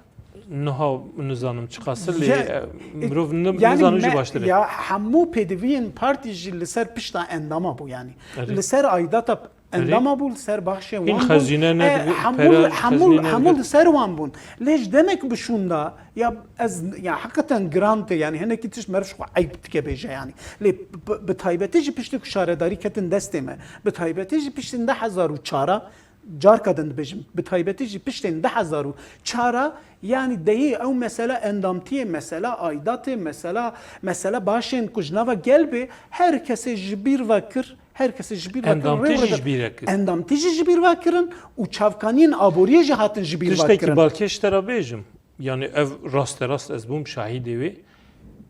Niha nizanım çiqas Ya, lê, e, mirov ni- yani nizano me- jî baştir e. Ya hemû pêdiviyên partî jî li ser pişta endama bû yani. Erê. Li ser aydata endama bû, li ser baxşê wan Hîn bûn. xezîne ne E, dibi- hemû, pera hemû, xezîne hemû ne- li ser wan bûn. Lê ji demek bi şûnda, ya ez, ya heqeten giran tê yani, hinekî tişt meriv ji xwe eyb dike bêje yani. Lê bi, bi taybetî jî piştî ku şaredarî ketin destê me, bi taybetî jî piştî du hezar û çar a, carka din dibêjim, bi taybetî jî piştên du hezar û çar a, yani dehî ew mesela endamtiyê, mesela aydatê, mesela, mesela başên ku ji nava gel bê, her kesê ji bîr ve kir, her kesê ji bîr ve kir. Endamtî rê jî rê de- ji bîr e kir. Endamtî jî ji bîr ve kirin û çavkaniyên aboriyê jî hatin ji bîr ve Tiştekî kirin. balkêş te re bêjim, yani ev raste rast ez bûm şahidê wê.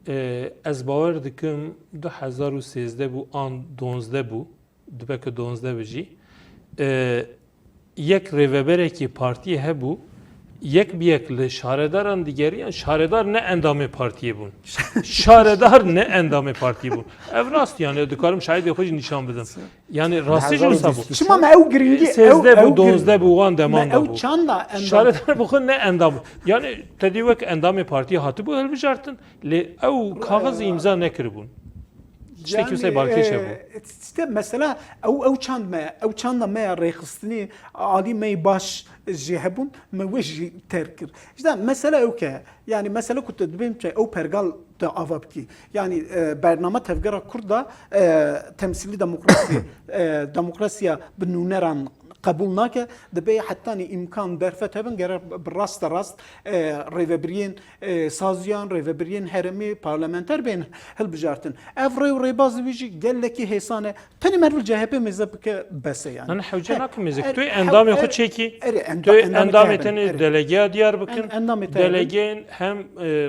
E, ez bawer dikim du hezar û sêzdeh bû an donzdeh bû, dibe ku donzdeh bi jî. E, yek rêveberekî partiyê hebû, yek bi yek li şaredaran digeriyan, şaredar ne endamê partiyê bûn. Şaredar ne endamê partiyê bûn. Ev rast yani, dikarim şahidê xwe jî nîşan bidim. Yani rastî jî wisa bû. Çima me ew giringî, ew, Sêzdeh ew bû, donzdeh bû, wan me deman de ew bû. çanda endam. Şaredar bi xwe ne endam. Yani te dî wek endamê partiyê hatibû hilbijartin, lê ew kaxiz îmza nekiribûn. Tiştekî wisa balkêş hebû. E, işte mesela ew, ew çand me, ew çanda me ya rêxistinî, alî me yî baş jî hebûn, me wê jî terk kir. İşte mesele ew ke, yani mesele ku tu dibên çi, ew pergal te ava bikî. Yani, e, bername tevgera Kurd da, e, temsîlî demokrasî, e, demokrasiya bi nûneran qebûl nake, dibê hetanî îmkan derfet hebin, gere bi raste rast, e, rêvebiriyên, e, saziyan, rêvebiriyên herêmî, parlamenter bên hilbijartin. Ev rê û rêbazê wî jî gelekî hêsan e. Tenê meriv li C H P mêze bike bes e yani. Nane hewce nakim mêze. Er- Tu yê hew- endamê xwe er- çêkî. Erê, enda- Tu yê endamê endamê te hebin, tenê erê. delegeya diyar bikin. En- endamê te hebin. Delegeyên hem, e,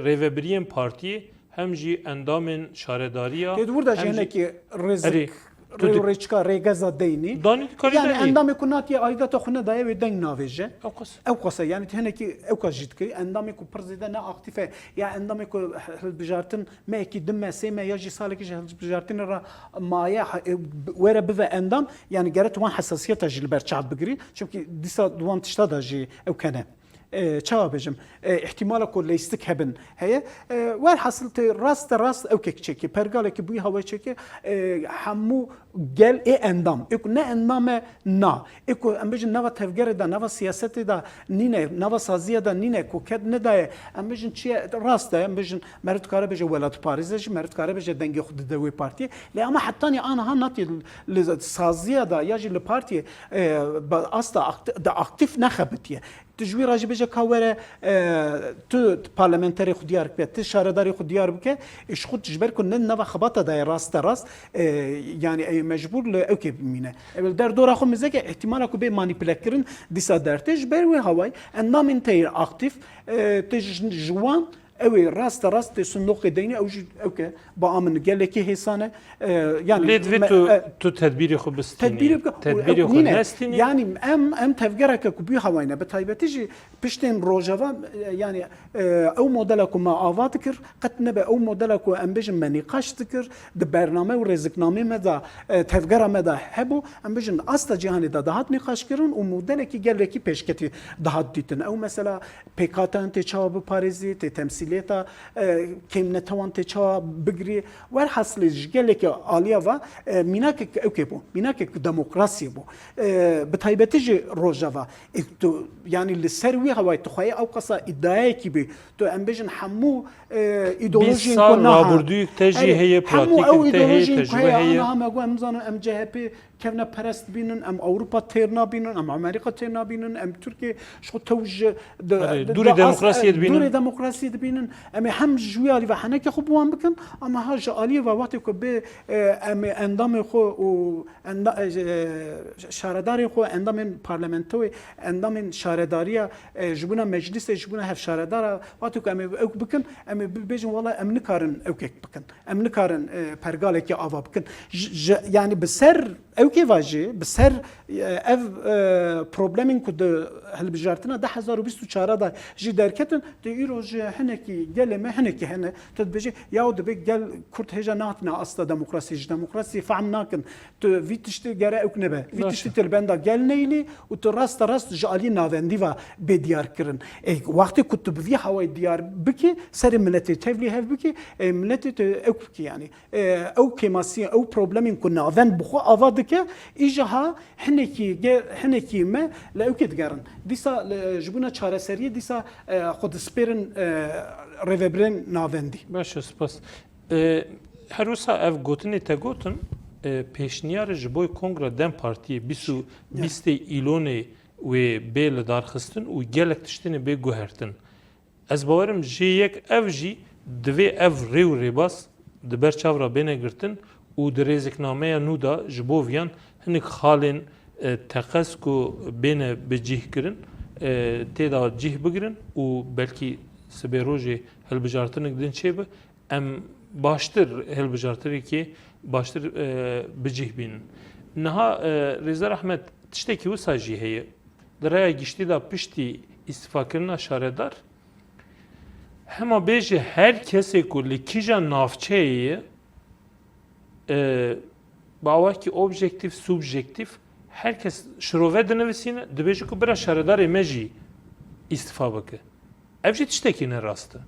rêvebiriyên partiyê hem jî endamên şaredariya. Tê di wir de jî hem jî- hinekî rêzik, Erê, tu rê di- û rêçika, rêgeza deynî. Danî dikarî Yani denî. endamê ku natiye aydata xwe nedaye wê deng navêje. Ew qas. Ew qasa yani tu hinekî ew qas jî dikirî. Endamê ku pir zêde ne aktîf e ya endamê ku hilbijartin mehekî du me, sê me ya jî salekî ji hilbijartinê re maye, ha- e, were bive endam, yani gere tu wan hesasiyeta jî li ber çav bigirî. Çimkî dîsa di wan tişta de jî ew kene. E, çawa bêjim, e, îhtîmala ku leyistik hebin heye. E, werhasil tê raste rast ew kek çêkî, pergalekî bûyî hawayê çêkî, e, hemû gel ê endam. Ê ku ne endam e, na. Ê ku em bêjin nava tevgerê de, nava siyasetê de nîne, nava saziya de nîne, ku ked nedaye. Em bêjin çi ye, rast e, em bêjin meriv dikare bêje welatparêz e jî, meriv dikare bêje dengê xwe dide wê partiyê. Lê ama hetanî aniha natiye li saziya de ya jî li partiyê, e, bi asta akti-, de aktîf nexebitiye. Tu ji wî re jî bêje ka were, e, tu parlamenterê xwe diyar bike, tu şaredarê xwe diyar bike, ê ji xwe ji ber ku ne nava xebata de ye raste rast, e, yani ê mecbûr li ewkê bimîne. Ew li derdora xwe mizek e, îhtîmala ku bê manîpulekirin dîsa dertê, ji ber wê hawayî endamên te yê aktîf, e, tu ji, ji wan ew ê raste rast tê sindoqê deynê, ew jî ewke ba min gelekî hêsan e. E, yani Lê divê me- tu, e, tu tedbîrê xwe bistînî. Tedbîrê bike. Tedbîrê Ew xwe nîne. nestînî. Yani em, em tevgereke ku bûyî hawayne, bi taybetî jî piştên rojeva, e, yani, e, ew modela ku me ava dikir, qet nebe ew modela ku em bêjin me nîqaş dikir, di bername û rêziknamê me de, e, tevgera me de hebû, em bêjin asta cîhanê de dihat nîqaşkirin û modelekî gelekî pêşketî dihat dîtin. Ew mesela pêkatan tê çawa biparêzî, tê temsîliyeta, e, kêmnetewan tê çawa bigirî. Werhasilê ji gelekî aliya ve, e, mînakek ewkê bû, mînakek demokrasiyê bû. E, bi taybetî jî Rojava. E, tu, yani li ser wî hawayê tu xweyê ew qasa îdiayekî bî. Tu em bêjin hemû, e, Bîst îdeolojiyên sal ku niha. rabûrdûyek te jî Erê, heye, hemû ew pratîkek te heye, îdeolojiyên ku tecrûbe heye, heye. Aniha me got em zanin em C H P kevneperest dibînin, em Ewropa têr nabînin, em Amerîka têr nabînin, em Tirkiye ji xwe tew ji de, Erê, de, dûrî de as- demokrasiyê e, dibînin. Dûrê demokrasiyê dibînin. Em ê hem ji wî alî ve henekê xwe bi wan bikin, ama ha ji aliyê ve wextê ku bê, e, em ê endamê xwe û enda, e, şaredarê xwe, endamên parlamentoyê, endamên şaredariya, e, ji bona meclisê, ji bona hevşaredara, wextê ku em ê ew bikin, em ê bibêjin, wela em nikarin ewkek bikin. Em nikarin, e, pergalekî ava bikin. Ji, ji, yani bi ser ewkê ve jî, bi ser, e, ev, e, problemên ku di hilbijartina du hezar û bîst û çar de jî derketin, tu îro ji hinekî gelê me hinekî hene, tu dibêjî, yaw dibê gel Kurd hêja nehatine asta demokrasiyê, ji demokrasiyê fehm nakin. Tu vî tiştê gere ewk nebe. Vî Baş e. tiştê tu li benda gel neyînî û tu rasta rast ji alî navendî ve bê diyar kirin. E, wextê ku tu bi vî hawayê diyar bikî, serê miletê tevlî hev bikî, e, miletê tu ewk bikî yani. E, ew kêmasiya, ew problemên ku navend bi xwe ava dike, îja ha hinekî ge-, hinekî me li ewkê digerin. Dîsa li, ji bona çareseriyê dîsa, e, xwe dispêrin, e, rêvebirên navendî. Baş e, spas. E, her wisa ev gotinê te gotin, e, pêşniyar e ji bo Kongra DEM Partiyê bîst û Ya. bîstê Îlonê wê bê lidarxistin û gelek tiştên ê bê guhertin. Ez bawerim jê yek ev jî divê ev rê û rêbaz di ber çav re bêne girtin û di rêziknameya nû de ji bo viyan hinek xalên, e, teqez ku bêne bi cih kirin, e, tê de cih bigirin û belkî sibê rojê hilbijartinek din çêbe, em baştir hilbijartinekê baştir, e, bi cih bînin. Niha, e, Rêzdar Ehmed, tiştekî wisa jî heye. Di raya giştî de piştî îstîfakirina şaredar, hema bêje her kesê ku li kîja navçeyê ye, e, bi awakî objektîf, subjektîf, her kes şirove dinivisîne, dibêje ku bira şaredarê me jî îstîfa bike. Ev jî tiştekî ne rast e.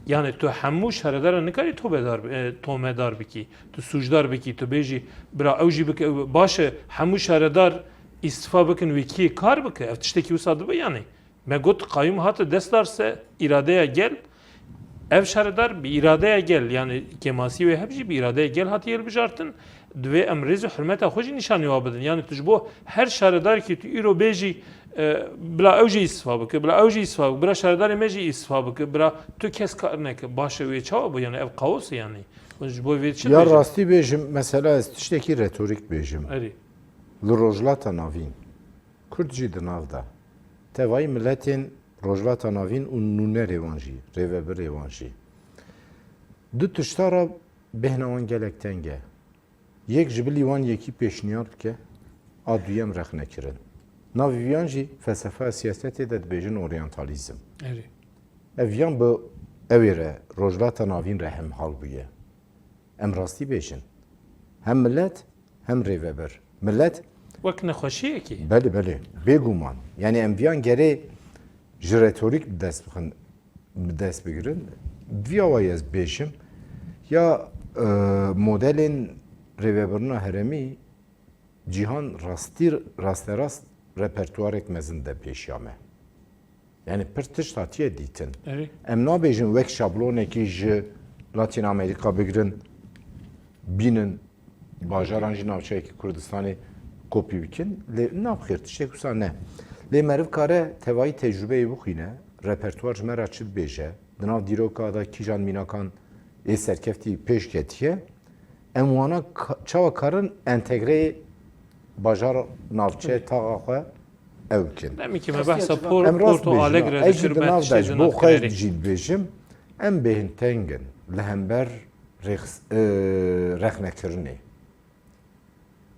Yani tu hemû şaredara nikarî tobedar bi-, e, tomedar bikî, tu sûcdar bikî, tu bêjî bira ew jî bike, ew, baş e, hemû şaredar îstîfa bikin, wê kî kar bike, ev tiştekî wisa dibe yani. Me got qayûm hate destdar se îradeya gel, ev şaredar bi îradeya gel, yani kêmasî wê heb jî bi îradeya gel hatiye hilbijartin, divê em rêz û hurmeta xwe jî nîşanî wa bidin. Yani tu ji bo her şaredarekî tu îro bêjî, e, bila ew jî îstifa bike, bila ew jî îstifa bike, bila şaredarê me jî îstifa bike, bila tu kes kar neke. Baş e wê çawa bû? Yani ev kaos e yani. Ji bo vê çi Ya dibêjin? Rastî bêjim, mesela ez tiştekî retorîk bêjim. Erê. Li Rojhilata Navîn, Kurd jî di nav de. Tevayî miletên Rojhilata Navîn û nûnerê wan jî, rêvebirê wan jî. Du tişta re bêhna wan gelek teng e. Yek ji bilî wan yekî pêşniyar bike, a duyem rexnekirin. Navî viyan jî felsefeya siyasetê de dibêjin oryantalîzm. Erê. Ev yan bi ewê re, Rojhilata Navîn re hemhal bûye. Em rastî bêjin. Hem milet, hem rêvebir. Milet Wek nexweşiyekî. Belê, belê. Bêguman. Yani em viyan gerê ji retorîk bi dest bixin, bi dest bigirin. Bi vî awayî ez bêjim, ya, e, modelên rêvebirina herêmî cîhan rastî, rasterast repertuarek mezin de pêşiya me. Yani pir tişt hatiye dîtin. Erê. Em nabêjin wek şablonekî ji Latîn Amerîka bigirin, bînin, bajaran jî navçeyekî Kurdistanê kopî bikin. Lê naxêr, tiştek wisa ne. Lê meriv kare tevayî tecrûbeyê bixwîne, repertuar ji me re çi dibêje, di nav dîroka de kîjan mînakan ê serkeftî pêş ketiye, em wana ka-, çawa karin entegreyê bajar navçe taxa xwe ew bikin. Demî ki me behsa Por-, Porto Alegre dikir, me tiştê ji nav de bo xwe jî dibêjim, em bêhnteng in li hember rêx-, e, rexnekirinê.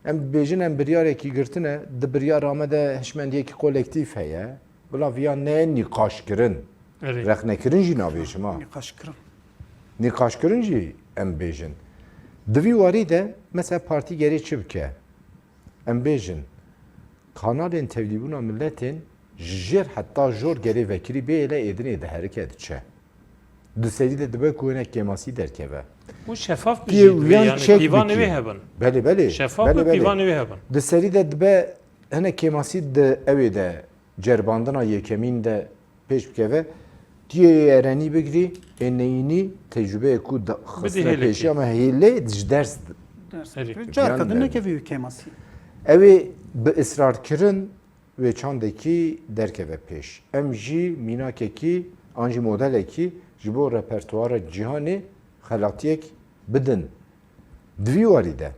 Em dibêjin em biryarekî girtine, di biryara me de hişmendiyekî kolektîf heye. Bila viya ne nîqaşkirin, Erê. rexnekirin jî nabêjim ha. Nîqaşkirin. Nîqaşkirin jî em bêjin. Di vî warî de mesela partî gerê çi bike? Em bêjin, kanalên tevlîbûna miletên ji jêr heta jor gerê vekirî bê, lê êdinê diherike diçe. Di serî de dibe ku hinek kêmasî derkeve. Û şefaf bi Piyê jî dibe, uyan yani çek pîvanê bikî. Wê hebin. Belê, belê. Şefaf Belê, bi belê. Pîvanê wê hebin. Di serî de dibe hinek kêmasî di ewê de, cerbandina yekemîn de pêş bikeve. Tiyê erenî bigirî, ê neyînî tecrûbeyê ku da-, xistine hêlekê. Pêşiya me hêlê ji ders Ders. Erê. Carka Yan din de. Nekevî wî kêmasî. Ew ê bi israrkirin wê çandekî derkeve pêş. Em jî mînakekî an jî modelekî ji bo repertuara cîhanê xelatiyek bidin. Di vî warî de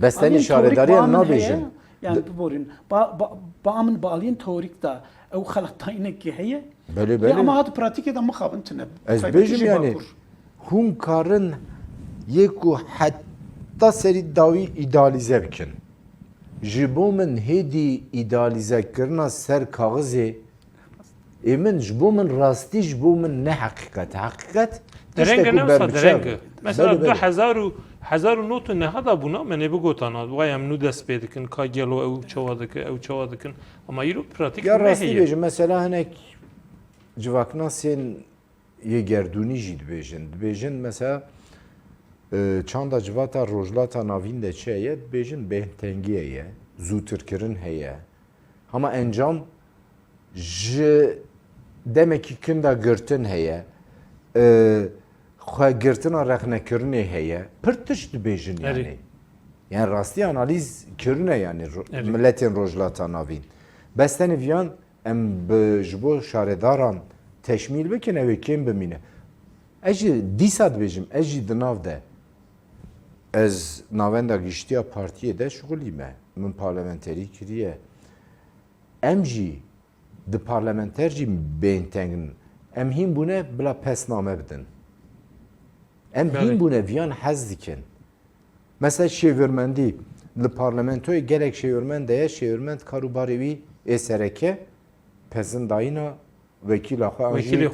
bestenê şaredariyan nabêjin. Yani biborîn, ba, ba, ba min bi aliyên teorîk de ew xelatayînekî heye. Belê, belê. Ama hat pratîkê de mixabin tune. Ez bêjim yani, hûn karin yê ku heta serî dawî îdealîze bikin. Ji bo min hêdî îdealîzekirina ser kaxizê, ê min, ji bo min rastî, ji bo min ne heqîqet. Heqîqet tiştek ku berbiçav. Dereng e. Mesela du hezar û, hezar û nod û neha da bûna, me nê bigotana, vay em nû dest pê dikin, ka gelo ew çawa dikin, ew çawa dikin. Ama îro pratîk ya rastî bêjim, mesela hinek civaknasên yê gerdûnî jî dibêjin. Dibêjin mesela, e, çanda civata Rojhilata Navîn de çi heye? Dibêjin bêhntengî heye, zûtirkirin heye. Hema encam ji demekî kin de girtin heye. E, xwe girtina rexnekirinê heye. Pir tişt dibêjin yani. Yani rastî analîz kirine yani ro-, miletên Rojhilata Navîn. Bes tenê viyan em bi, ji bo şaredaran teşmîl bikin, ew ê kêm bimîne. Ez jî dîsa dibêjim, ez jî di nav de, ez navenda giştiya partiyê de şixulîme. Min parlamenterî kiriye. Em jî di parlamenter jî bêhnteng in. Em hîn bûne bila pesname bidin. Em hîn bûne, viyan hez dikin. Mesela şêwirmendî, li parlamentoyê gelek şêwirmend de ye, şêwirmend kar û barê wî ê sereke pezindayîna wekîla xwe an jî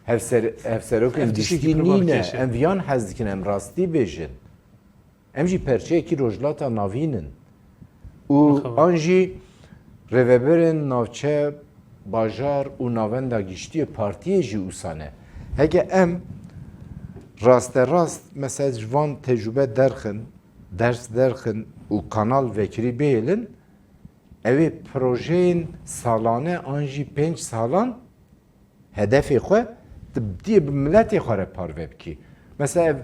hevser-, hevserokên giştî nîne. Em viyan hez dikin, em rastî bêjin. Em jî perçeyekî Rojhilata Navîn in. Û an jî rêvebirên navçe, bajar û navenda giştî yê partiyê jî wisa ne. Heke em rasterast, mesela ji van tecrûbe derxin, ders derxin û kanal vekirî bihêlin, ew ê projeyên salane an jî pênc salan hedefê xwe, tu diyê bi miletê xwe re parve bikî. Mesela ev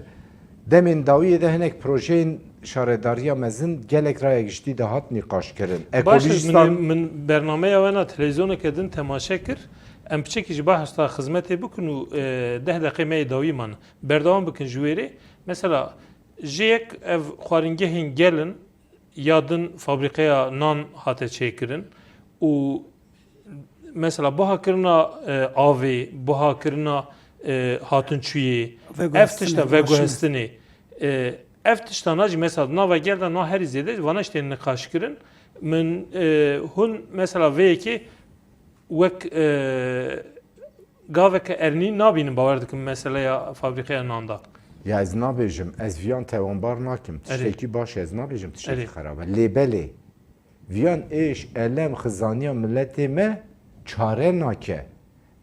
demên dawiyê de hinek projeyên şaredariya mezin gelek raya giştî de hat nîqaşkirin. Baş e, min, min bernameya we na televîzyoneke din temaşe kir. Em piçekî ji behsa xizmetê bikin û, e, deh deqê me yê dawî man. Berdewam bikin ji wêrê. Mesela ji yek ev xwaringehên gel in, ya din fabrîqeya nan hate çêkirin û mesela buhakirina, e, avê, buhakirina, e, hatinçûyê, ev tişta veguhestinê, e, ev tiştana jî mesela di nava gel de na herî zêde vana ji tên niqaş kirin. Min, e, hûn mesela vê yekê wek, e, gaveke ernî nabînim, bawer dikim meseleya fabrîqeya nan da. Ya ez nabêjim, ez viyan tewanbar nakim. Erê. Tiştekî baş e, ez nabêjim tiştekî xerab e. Lê belê, viyan êş, elem, xizaniya miletê me çare nake.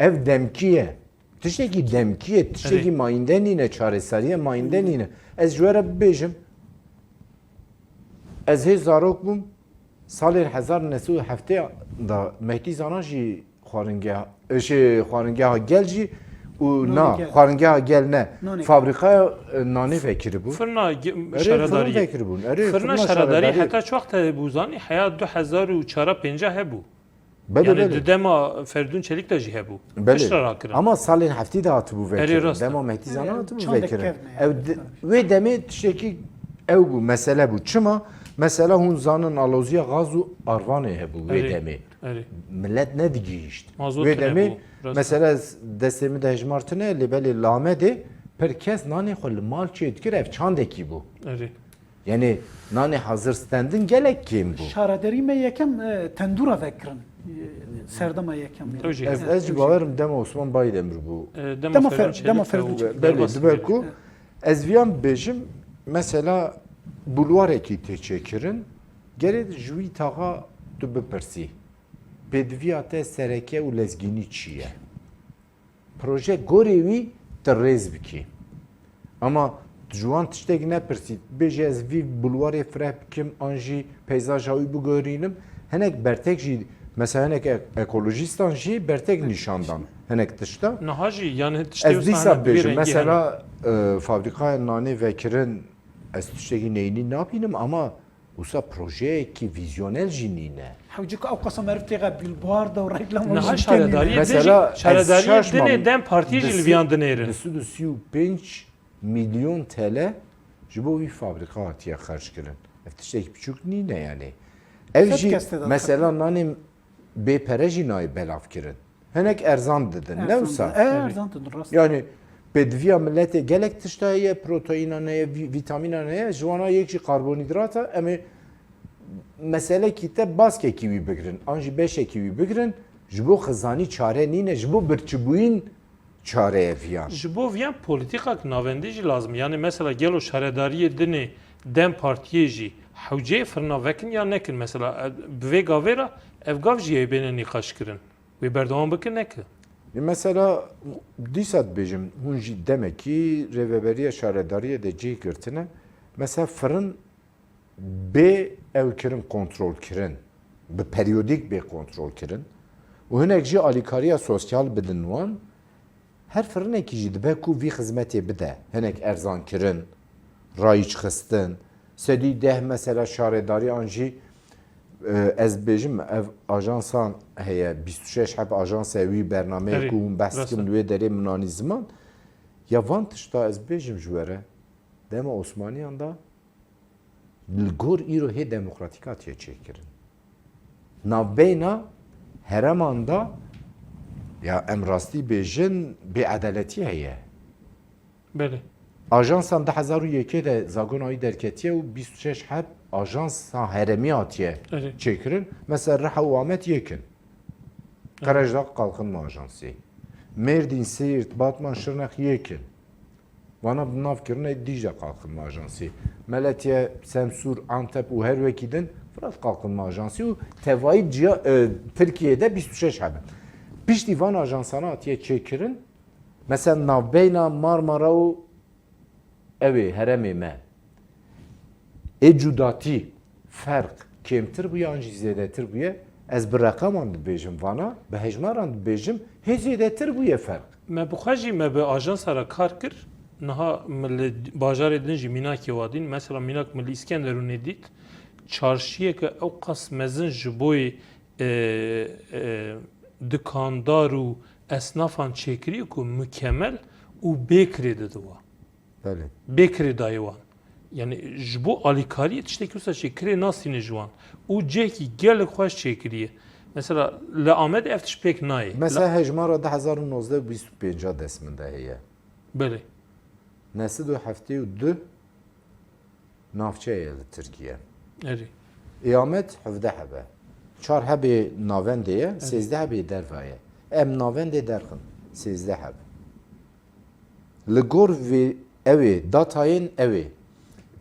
Ev demkî ye. Tiştekî demkî ye, tiştekî mayînde nîne, çareseriye mayînde nîne. Ez ji we re bibêjim, ez hê zarok bûm, salên hezar neh sed û heftê da Mehdî Zana jî xwaringeha, e, şey, xwaringeha gel jî û na, xwaringeha gel ne, fabrîqeya, e, nanê vekiribû. Firna ge-, şaredarî. Erê, firna vekiribûn. Erê, firna şaredarî heta çi wext hebû zanî? Heya du hezar û çar pênc hebû. Belê, yani belê. Di dema Ferdûn Çelîk de jî hebû. Belê. Piştre rakirin. Ama salên heftî de hatibû vekirin. Erê, rast e. Dema Mehdî Zana hatibû vekirin. Ew di-, wê demê tiştekî ew bû, mesele bû. Çima? Mesela hûn zanin aloziya gaz û arvanê hebû wê demê. Erê. Milet nedigihîşt. Mazot tune bû, rast e. Wê demê mesela destê min de hejmar tune, lê belê li Amedê pir kes nanê xwe li mal çê dikir, ev çandekî bû. Erê. Yani nanê hazir stendin gelek kêm bû. Şaredarî me yekem, e, tendûra vekirin. E, serdema yekem yani. Ez, ez jî bawerim dema Osman Baydemir bû. E, dema Fer-, dema Ferdûn Çelîk. Belê, dibe ku ez viyan bêjim, mesela bulwarekî tê çêkirin, gerê ji wî taxa tu bipirsî, pêdiviya te sereke û lezgînî çi ye? Proje gorê wî tu rêz bikî. Ama tu ji wan tiştek nepirsî, bêjî ez vî bulwarê fireh bikim an jî peyzaja wî biguherînim. Hinek bertek jî, mesela hinek ek-, ekolojîstan jî bertek nîşan dan hinek tişta. Niha jî, yani tiştê wisa hinek bi vî rengî hene. Ez dîsa dibêjim, mesela, e, fabrîkaya nanê vekirin, ez tiştekî neyînî nabînim ama Wisa projeyekî vîzyonel jî nîne. Hewce ku ew qasa meriv têxe bîlboarda û reklam û Niha jî tênîne. şaredariyê din Mesela, jî, ez şaredariyê şaş dinê mam. dem partiyê jî li viyan dinêrin. Di sed û sî û pênc milyon T L ji bo wî fabrika hatiye xerc kirin. Ev tiştekî biçûk nîne yani. Ev Sed jî kes tê de mesela nanê bê pere jî nayê belav kirin. Hinek erzan didin, ne wisa? Erzan didin, rast. Yani pêdiviya milletê gelek tişta heye, proteînan heye, vî- vîtamînan heye, ji wana yek jî karbonhîdrat e, em ê meselekî te baskekî wî bigirin, an jî beşekî wî bigirin, ji bo xizanî çare nîne, ji bo birçibûyîn çare ye viyan. Ji bo viyan polîtîkak navendî jî lazim. Yani mesela gelo şaredariyê dinê dem partiyê jî hewceyê firina vekin ya nekin. Mesela e, bi vê gavê re ev gav jî yê bêne nîqaş kirin. Wê berdewam bikin neke. E, mesela dîsa dibêjim, hûn jî demekî rêveberiya şaredariyê de cih girtine. Mesela firin bê ew kirin kontrol kirin, bi periyodîk bê kontrol kirin û hinek jî alîkariya sosyal bidin wan. Her firinekî jî dibe ku vî xizmetê bide. Hinek erzan kirin, rayîç xistin. Sedî deh mesela şaredarî an jî, e, ez dibêjim ev ajansan heye, bîst û şeş heb ajansa wî bernameyê Erê, ku hûn behs rast dikin e. Li wê derê min anî ziman. Ya van tişta ez dibêjim ji we re, dema Osmaniyan de li gor îro hê demokratîk hatiye çêkirin. Navbeyna hereman de ya em rastî bêjin bêedaletî heye. Belê. Ajansan du hezar û yekê de zagona wî derketiye û bîst û şeş heb ajansa heremî hatiye Erê. çêkirin. Mesela Riha û Amed yekin. Qerejdax Kalkınma Ajansı. Mêrdîn, Siirt, Batman, Şirnex yekin. Vana bi nav kirine Dicle Kalkınma Ajansı. Meletiye, Semsûr, Antep û her wekî din Firat Kalkınma Ajansı û tevayî ciya, e, Tirkiyê de bîst û şeş hebin. Piştî van ajansana hatiye çêkirin, mesela navbeyna Marmara û ew ê heremê me ê cudatî, ferq kêmtir bûye an jî zêdetir bûye? Ez bi reqeman dibêjim vana, bi hejmaran dibêjim hê zêdetir bûye ferq. Me bi xwe jî me bi ajansa re kar kir. Niha min li bajarê din jî mînakê wa dîn. Mesela mînak min li Îskenderûnê dît. Çarşiyeke ew qas mezin ji boyê, e, e, dikandar û esnafan çêkirî ku mukemel û bê kirê didin wan. Belê. Bê kirê dayê wan. Yani ji bo alîkariyê tiştekî wisa çê kirê nastîne ji wan. Û cihekî gelek xweş çêkiriye. Mesela li Amedê ev tişt pêk nayê. Mesela hejmara du hezar û nozdeh bîst û pênc dest min de heye. Belê. Neh sed û heftê û du navçe ye li Tirkiye. Erê. Ê Amed hevdeh heb e. Çar hebê navendê ye, sêzdeh hebê derve ye. Em navendê derxin, sêzdeh heb. Li gor vê ew ê, datayên ew ê,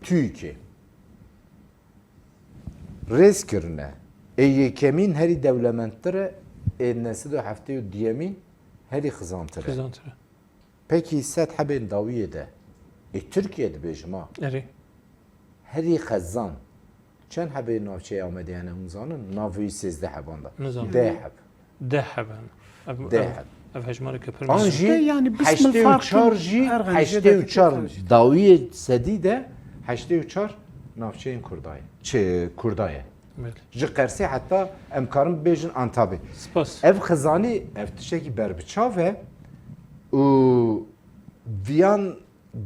TÜİKê rêz kirine. Ê yekemîn herî dewlemendtir e, ê neh sed û heftê û duyemîn herî xizantir e. Xizantir e. Pekî sed hebên dawiyê de, ê Tirkiye dibêjim ha, Erê. herî xezan çend hebê navçeyê Amedê hene hûn zanin? Navê wî sêzdeh heban de. Nizanim. Deh heb. Deh heb hene. Ev, Deh ev, heb. Ev hejmareke pir An mezin. jî Yani, bismil heştê û çar farkın jî, ergen heştê û çar dawiyê sedî de heştê û çar navçeyên Kurda ye. Çi Kurda ye. Belê. Ji Qersê heta em karin bibêjin Antabê. Spas. Ev xizanî, ev tiştekî berbiçav e û viyan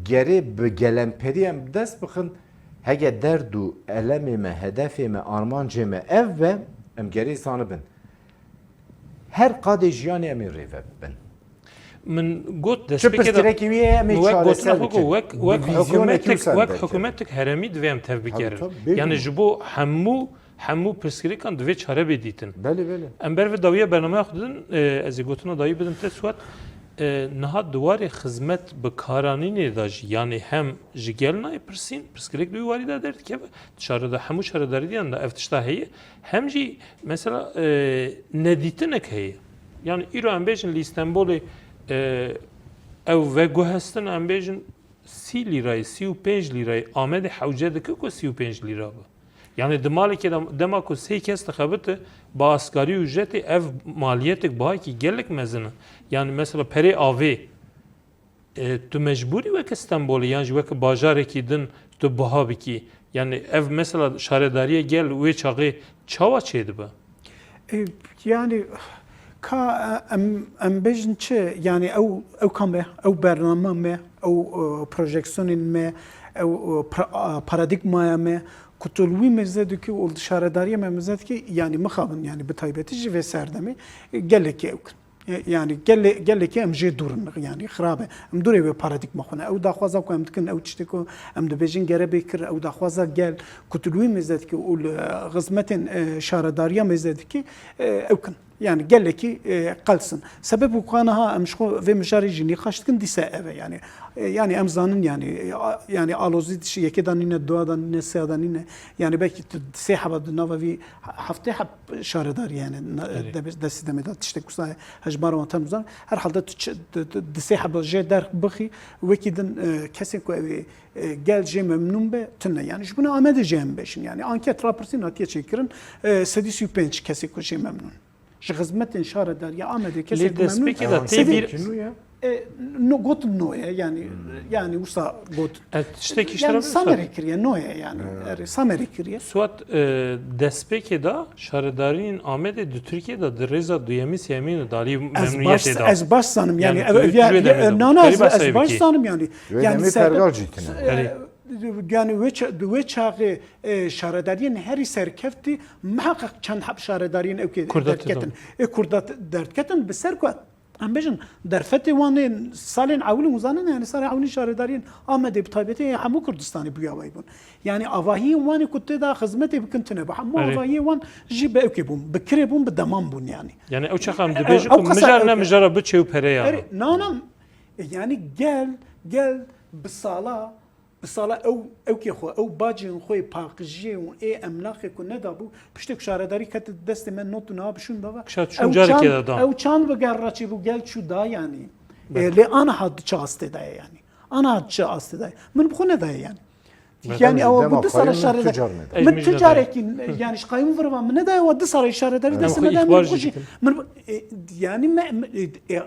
gerê bi gelemperî em bi dest bixin, hege derd û elemê me, hedefê me, armancê me ev be, em gerê zanibin. Her qadê jiyanê em ê rêve bibin. Min got Çi destpêkê de pirsgirêkî wî ye, em ê min wek gotina çareser xwe got, bikin. wek, wek Bi vîzyonekî hikûmetek, wisa wek derkevin. Hikûmetek heremî divê em tevbigerin. Tabii, tabii, bêguman. Yani ji bo hemû, hemû pirsgirêkan divê çare bê dîtin. Belê, belê. Em ber vê dawiya bernameya xwe didin, e, ez ê gotina dawî bidim te Suat. E, niha di warê xizmet bi karanînê de jî, yani hem ji gel nayê pirsîn, pirsgirêk di wî warî de derdikeve, di şare de hemû şaredarîyan de ev tişta heye, hem jî mesela, e, nedîtinek heye. Yani îro em bêjin li Îstenbolê, e, ew veguhestin, em bêjin sî lîrayê, sî û pênc lîrayê, Amedê hewce dike ku sî û pênc lîra be. Yani di malekê de dema ku sê kes dixebite, bi asgarî ücretê ev maliyetek bihayekî gelek mezin e. Yani mesela perê avê, e, tu mecbûrî weke Stenbolê yan jî weke bajarekî din tu biha bikî. Yani ev mesela şaredariyê gel wê çaxê çawa çêdibe? E, yani ka, e, em, em bêjin çi? Yani ew, ew ka me, ew bername me, ew, e, projeksiyonên me, ew, e, pra-, e, paradigmaya me, ku tu li wî mêze dikî û li şaredariya me mêze dikî, yani mixabin, yani bi taybetî jî vê serdemê, e, gelekî ew kin. E, yani gele-, gelekî em jê dûr in, yani xirab e. Em dûrê wê paradigma xwe ne. Ew daxwaza ku em dikin, ew tiştê ku em dibêjin gere bê kir, ew daxwaza gel ku tu li wî mêze dikî û li xizmetên, e, şaredariya mêze dikî, e, ew kin. Yani gelekî, e, qels in. Sebeb ku ka niha em ji xwe vê mijarê jî nîqaş dikin, dîse ev e yani. E, yani em zanin yani, e, a-, yani alozî dişi yekê de nîne, duya de nîne, sêya de nîne. Yani belkî tu sê heba di nava vî heftê heb şaredarî yani na-, Erê. debe-, destê demê de tiştek wisa hejmara wan tam zanin. Herhalde tu çi-, tu, tu, di sê heba jê derx bixî, wekî din, e, kesên ku ew ê, e, gel jê memnûn be, tune. Yani ji bo ne Amedê jê em bêjin. Yani anket rapirsîn hatiye çêkirin, e, sedî sî û pênc kesê ku jê memnûn. Ji xizmetên şaredariya Amedê kesê Lê ku memnûn destpêkê de tê sedî bîr- Kî nû ye? E, no, gotin no ye, yani, Hmm. yani wisa got. E, tiştekî ji te re Yani bibêjim. Samerê kiriye, no ye yani. Evet. Erê, Samerê kiriye. Suat, e, destpêkê de şaredariyên Amedê di Tirkiyê de di rêza duyemî, sêyemîn û dalî Ez baş, memnuniyetê de. ez baş zanim yani. Yani Ev, tu, ev, tu ya, jê ya, demê de. na, na, Wê ez, behsa ez wê baş bikî. zanim yani. Wê Yani demê sen, pergal cî tine. e, Erê. yani wê ça-, di wê çaxê, e, şaredariyên herî serkeftî, miheqeq çend heb şaredariyên ew kê Kurda derketin. tizan. E, Kurda t-, derketin bi ser ku Em bêjin, derfetê wan ê salên ewil û zanin, yani salên ewilî şaredariyên Amedê bi taybetî hemû Kurdistanê bûya wê bûn. Yani avahiyên wan ê ku tê de xizmetê bikin tune bû. Hemû Erê. avahiyên wan jî bi ewkê bûn, bi kirê bûn, bi deman bûn yani. Yani ew çax em E, dibêjin ew ku qasa mijar ne ewkê. mijara biçe û pere ya. Erê, na, na. E, yani gel, gel bi sala Bi sala ew, ewkê xwe, ew bacên xwe yê paqijiyê û ê emlaqê ku nedabû, piştê ku şaredarî kete destê me, not û niha bi şûn da ve. Kişa çûn Ew carekê çand, de da. ew çand bi ger re çêbû, gel çû da yanî. Belê. E, lê aniha di çi astê de ye yanî? Aniha di çi astê de ye? Min bi xwe nedaye yanî. Belê. Yanî Em jî ew dema bû du sala qayyum min şaredar. tu car neda. Min Ej tu mijneda. carekî, yanî ji qayyum vir ve min nedaye, ew du sala şaredarî Em destê xwe me da, min îxbar bi xwe jî jî dikin. Min, e, yanî me, me, e, e,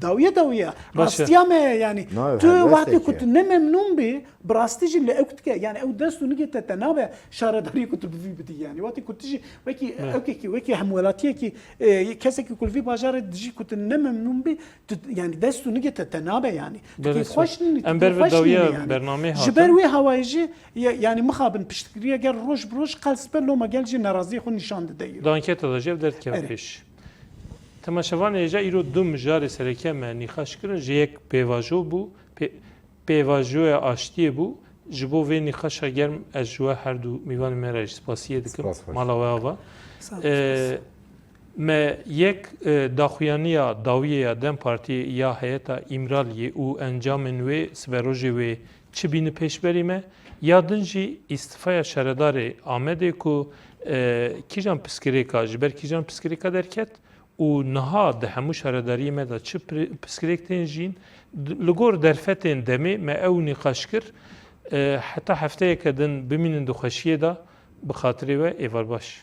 dawiye dawiye. Baş e. Rastiya me ye yanî. Na, Tu her wextê destê ku ki. tu ne memnûn bî, Bi rastî jî li ew dike, yani ew dest û nigê te te nabe şaredariyê ku tu bi vî bidî yani. Wextê ku tu jî wekî Evet. ewkekî, wekî hemwelatiyekî, e, kesekî ku li vî bajarê dijî ku tu ne memnûn bî, tu, yani dest û nigê te te nabe yani. Tu Belê, kêfxweş sor. nînî, tu Em ber kêfxweş dawiya nînî yani. bernameyê Ji hatin. ber wê hawayê jî, ya-, yani mixabin piştgiriye gel roj bi roj qels be loma gel jî neraziyê xwe nîşan dide. Di anketa de jî ev derdikeve Erê. pêş. Temaşevanê hêja, îro du mijarê sereke me nîqaş kirin. Ji yek pêvajo bû, pê-, Pêvajoya aştiyê bû. Ji bo vê nîqaşa germ ez ji we her du mîvanê me re jî spasiyê dikim. Spas xweş. Mala we ava. Sağ ol. Ee, me yek, e, daxuyaniya dawiyê ya DEM Partiyê ya heyeta Îmraliyê û encamên wê siberojê wê çi bîni pêşberî me? Ya din jî îstifaya şaredarê Amedê ku, e, kîjan piskirêka, ji ber kîjan piskirêka derket? Û niha di hemû şaredariyê me de çi pri-, pirsgirêk tên jîn, d-, li gor derfetên demê me ew nîqaş kir, e, heta hefteyeke din bimînin di xweşiyê de, bi xatirê we êvar baş.